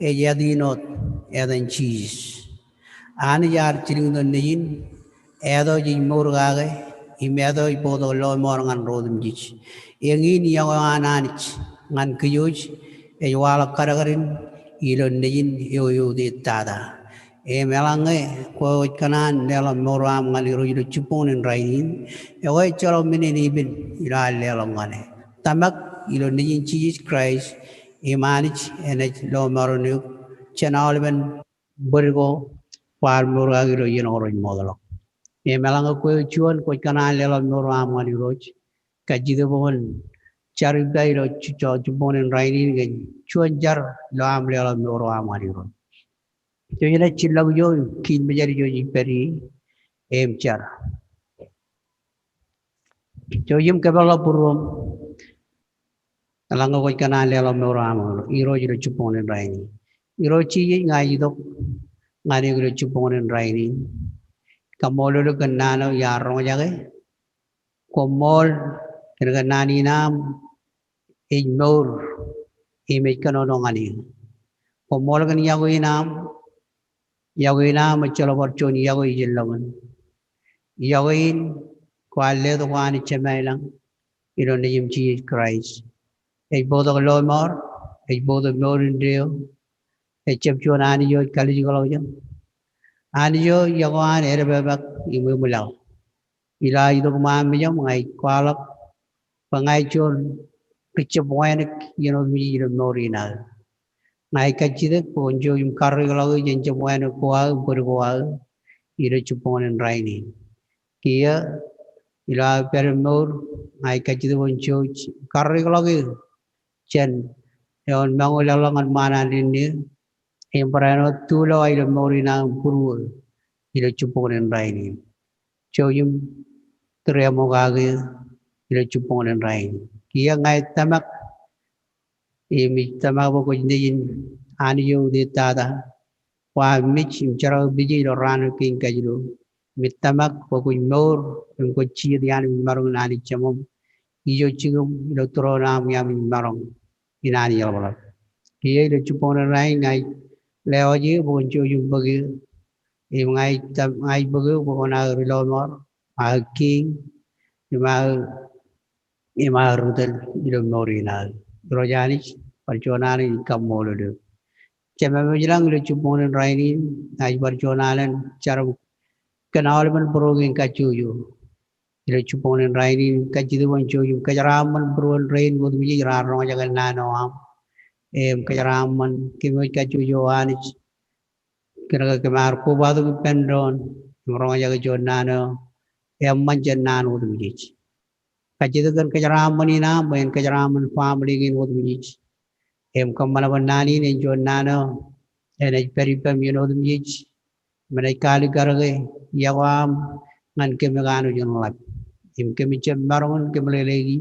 ej āt in wōt, etan Jisōs. Anij ear jilkintok nejin, āt eo jej mour kake, im āt eo ej bōktok lọmọọr ñan ro otemjej. Eñin iọkwe an Anij ñan kōj, ej waḷọk kadkadin ilo nejin eo eutiej tata. Im eḷaññe kwe kwōj kōṇaan leḷọk mour eo aṃ ñan Irooj ilo jibboñōn in rainin, ekwe ejjeḷọk men eṇ epen ilo ad leḷọk ñan e. Tōmak ilo nejin Jisōs Kraist, im Anij enaaj lọmọọren eok jān aolepen bōd ko kwaar mour kake ilo iien ko rej mootḷọk. Im eḷaññe kwe juon kwōj kōṇaan leḷọk mour eo aṃ ñan Irooj, kajjitōk bwe kwōn jar ippa ilo ju-, jibboñōn in rainin kōn juon jar ilo aṃ leḷọk mour eo aṃ ñan Irooj. Jouj im jillọk ijo, kiin mejād ijo ij pād ie im jar. Jouj im kōpeḷḷọk būruōṃ eḷaññe kwōj kōṇaan leḷọk mour eo aṃ ñan Irooj ilo jibboñōn in rainin. Irooj Jisōs, ña ij itok ñan eok ilo jibboñōn in rainin. Kaṃṃoolol eok kōn naan eo iar roñjake. Koṃṃool Kōnke naan in aṃ ej mour im ej kōnono ñan eō. Koṃṃool kōn yokwe in aṃ. Yokwe in aṃ ejjeḷọk bar juon yokwe ijellọkin. Yokwe in kwaar letok Anij Jemem ilañ ilo Nejiṃ Jisōs Kraist. Ej bōktok lọmọọr, ej bōktok mour indeeo. Ejjab juon Anij eo ej kalijekḷọkjeṇ. Anij eo yokwe an edepepak im eṃwilaḷ. Ilo aō itok ṃaan mejaṃ ña ij kwaḷọk bwe ña ij juon ri jab wānōk iien otemjej ilo mour in aō. Ña ij kajjitōk bwe kwōn jouj im karreoḷọk eō jān jab wānōk ko aō, bōd ko aō, ilo jibboñōn in rainin. Kiiō, ilo aō pād im mour, ña ij kajjitōk bwe kwōn jouj im karreoḷọk eō jān eoon mañoulḷọk ñan ṃaan an dik neō, im barāinwōt tuḷọk aō ilo mour in aō im būruō ilo jibboñōn in rainin. Jouj im tūriaṃokake eō ilo jibboñōn in rainin. Kiiō ña ij tōmak, im ij tōmak bwe kwōj Nejin Anij eo utiej tata, kwaar mej im jerkakpeje ilo raan eo kein kajjitōk. Im ij tōmak bwe kwōj mour im kwōj jijet iaan im maroñ in Anij Jemem ijo jikiṃ ilo tūroon aṃ iaami im maroñ in Anij eḷapḷọk. Kiiō ilo jibboñōn in rainin ña ij lewōj eō bwe kwōn jouj im bōk eō. Im ña ij tōm-, ña ij bōk eō bwe kwōn aō ri lọmọọr, aō kiiñ, im aō, im aō ri tōl ilo mour in aō. Irooj Anij, bar juon alen ij kaṃṃoolol eok. Jemem ilañ ilo jibboñōn in rainin, ña ij bar juon alen jar im kōn aolepen būruō kein kajjojo. Ilo jibboñōn in rainin, kajjitōk bwe kwōn jouj im kōjeraaṃṃan būruon rein otemjej raar roñjake naan eo aṃ. Im kōjeraaṃṃan kōm kajjojo Anij. Kōnke kōm ar kobatok ippān doon im roñjake juon naan eo eṃṃan jān naan otemjej. Kajjitōk kōn kōjeraaṃṃan in aṃ bwe en kōjeraaṃṃan family kein otemjej. Im kōṃṃan bwe naan in en juon naan eo enaaj pād ippām iien otemjej im enaaj kaalikkar ke yokwe aṃ ñan kōm kanooj in ḷap. Im kōmij jab maroñ in kōmeḷeḷeiki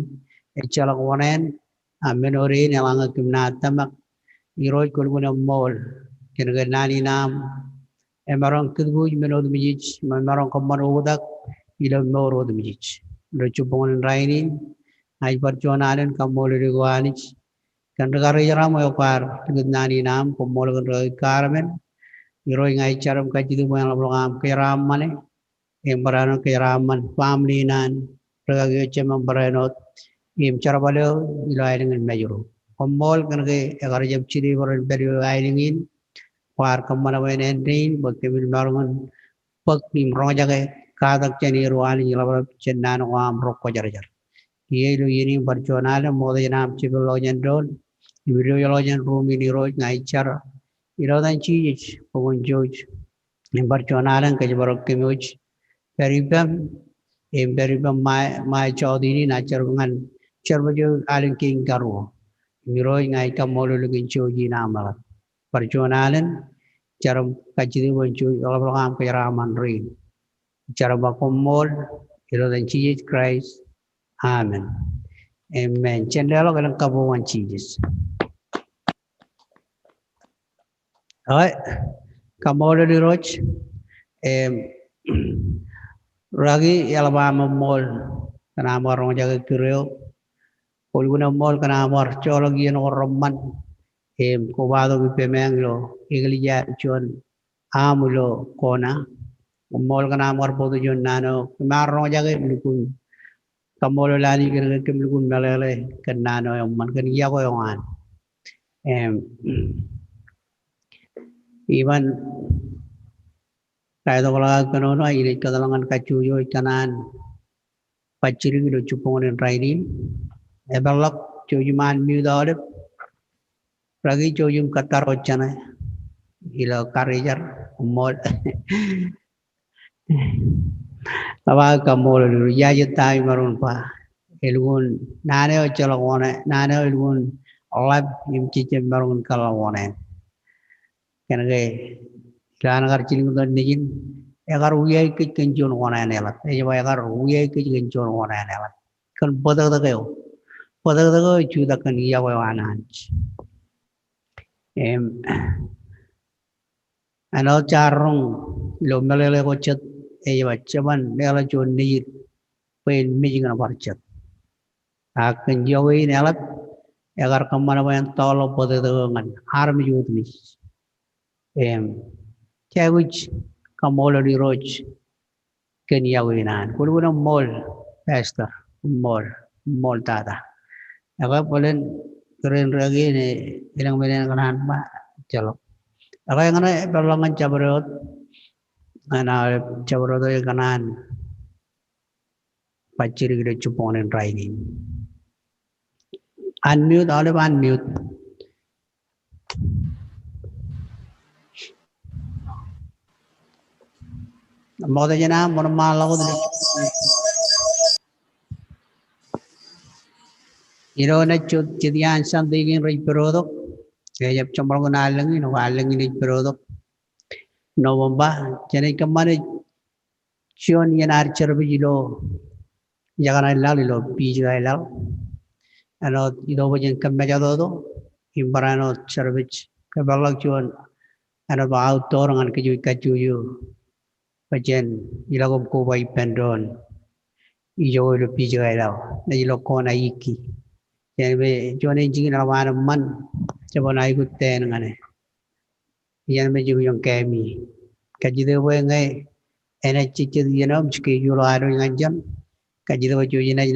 ejjeḷọk oṇāān, a men eo dein eḷaññe kōm naaj tōmak. Irooj, kwōlukkuun eṃṃool kōnke naan in aṃ emaroñ kūtbuuj men otemjej im emaroñ kōṃṃan oktak ilo mour otemjej. Ilo jibboñōn in rainin, ña ij bar juon alen kaṃṃoolol eok Anij kōn ri-karijeram eo kwaar likūt naan in aṃ. Koṃṃool kōn ri-kaki Carmen. Irooj, ña ij jar im kajjitōk bwe en ḷapḷọk aṃ kōjeraaṃṃane im barāinwōt kōjeraaṃṃan family in an ri-kaki eo jemām barāinwōt im jerbal eo ilo aelōñ in Mājro. Koṃṃool kōnke ekar jab jilebōd in pād ilo aelōñ in. Kwaar kōṃṃan bwe en āindein bwe kōmin maroñ in bōk im roñjake katak jān erro Anij ḷapḷap jān naan ko aṃ ro kwōjarjar. Kiiō ilo iien in bar juon alen ṃokta jān aṃ jepeḷḷọk jān doon im idoulḷọk jān ruum in, Irooj, ña ij jar ilo etan Jisōs bwe kwōn jouj im bar juon alen kōjparok kōm wōj pād ippām im pād ippām ṃae, ṃae jọteen in ak jar ñan jerbal eo alen kein karuo. Im Irooj, ña ij kaṃṃoolol eok kōn jouj in aṃ eḷap. Bar juon alen jar im kajjitōk bwe kwōn jouj im ḷapḷọk aṃ kōjeraaṃṃan rein. Jar im ba koṃṃool ilo etan Jisōs Kraist. Amen. Amen. Jen leḷọk elōñ kabbokbok ñan Jisōs. Okay. Kaṃṃoolol Irooj. Im, Raki, eḷap aṃ eṃṃool kōn aṃ kar roñjake kūr eo. Kwōlukkuun eṃṃool kōn aṃ kar joḷọk iien ko reṃṃan im kobatok ippāmeañ ilo eklejia juon aṃ ilo Kona. Koṃṃool kōn aṃ kar bōktok juon naan eo kōm ar roñjake im lukkuun kaṃṃoolol Anij kōnke kōm lukkuun meḷeḷe kōn naan eo eṃṃan, kōn yokwe eo an. Im, iban kaetokḷọk aō kōnono, inaaj kōtḷọk ñan kajjojo ej kōṇaan bajjek ilo jibboñōn in rainin. Epeḷḷọk, jouj im unmute aolep. Raki, jouj im kōttar wōt jeṇe ilo karijer, koṃṃool. Ḷap aō kaṃṃoolol Irooj, ijaje ta imaroñ in ba. Elukkuun naan eo ejjeḷọk oṇāān, naan eo elukkuun ḷap im jej jab maroñ in kōḷḷā oṇāān. Kōnke ilo an kar jilkintok Nejin, ekar wiaik kōj kōn juon oṇāān eḷap. Ej ba ekar wiaik kōj kōn juon oṇāān eḷap. Kōn bōtōktōk eo. Bōtōktōk eo ej jutak kōn yokwe eo an Anij. Im, āinwōt jaar roñ ilo meḷeḷe ko jet, ej ba jeban leḷọk juon nejid bwe en mej kōn bar jet. Ak kōn iọkwe in eḷap, ekar kōṃṃan bwe en tọọrḷọk bōtōktōk eo ñan armej otemjej. Im, jej aikuj kaṃṃoolol Irooj kōn iọkwe in an. Kwōlukkuun ṃool, Pastor, ṃool, ṃool tata. Ekwe bōlen, kōrā in rūkaki in, elōñ men en kōṇaan ba, ejjeḷọk. Ekwe ñan e peḷḷọk ñan jabdewōt, ñan aolep jabdewōt eo ekōṇaan bajjek ilo jibboñ in rainin. Unmute, aolep unmute. Ṃokta jān aṃ, ṃōṇōṃṃanḷọk wōt ilo, ilo naaj jet, jet iaan Sunday kein rej pedotok. Ejjab jeṃḷọkin allōñ in, ilo allōñ in ej pedotok. November, jenaaj kōṃṃane juon iien ad service ilo, ijeṇe laḷ ilo beach ko laḷ. Āinwōt itok bwe jen kōmmejatoto, im barāinwōt service, kōpeḷḷọk juon, āinwōt ba outdoor ñan kōjwōj kajjojo. Bwe jen ilọk im koba ippān doon. Ijo ilo beach ko laḷ, ej ilo kona Iki. Jān me juon enjin eḷap an eṃṃan, jeban aikuj ten ñan e. Ijeṇ me jibwijeṇ kami. Kajjitōk bwe ñe enaaj jejjet iien eo im schedule eo ad wōj ñan jen. Kajjitōk bwe jej naaj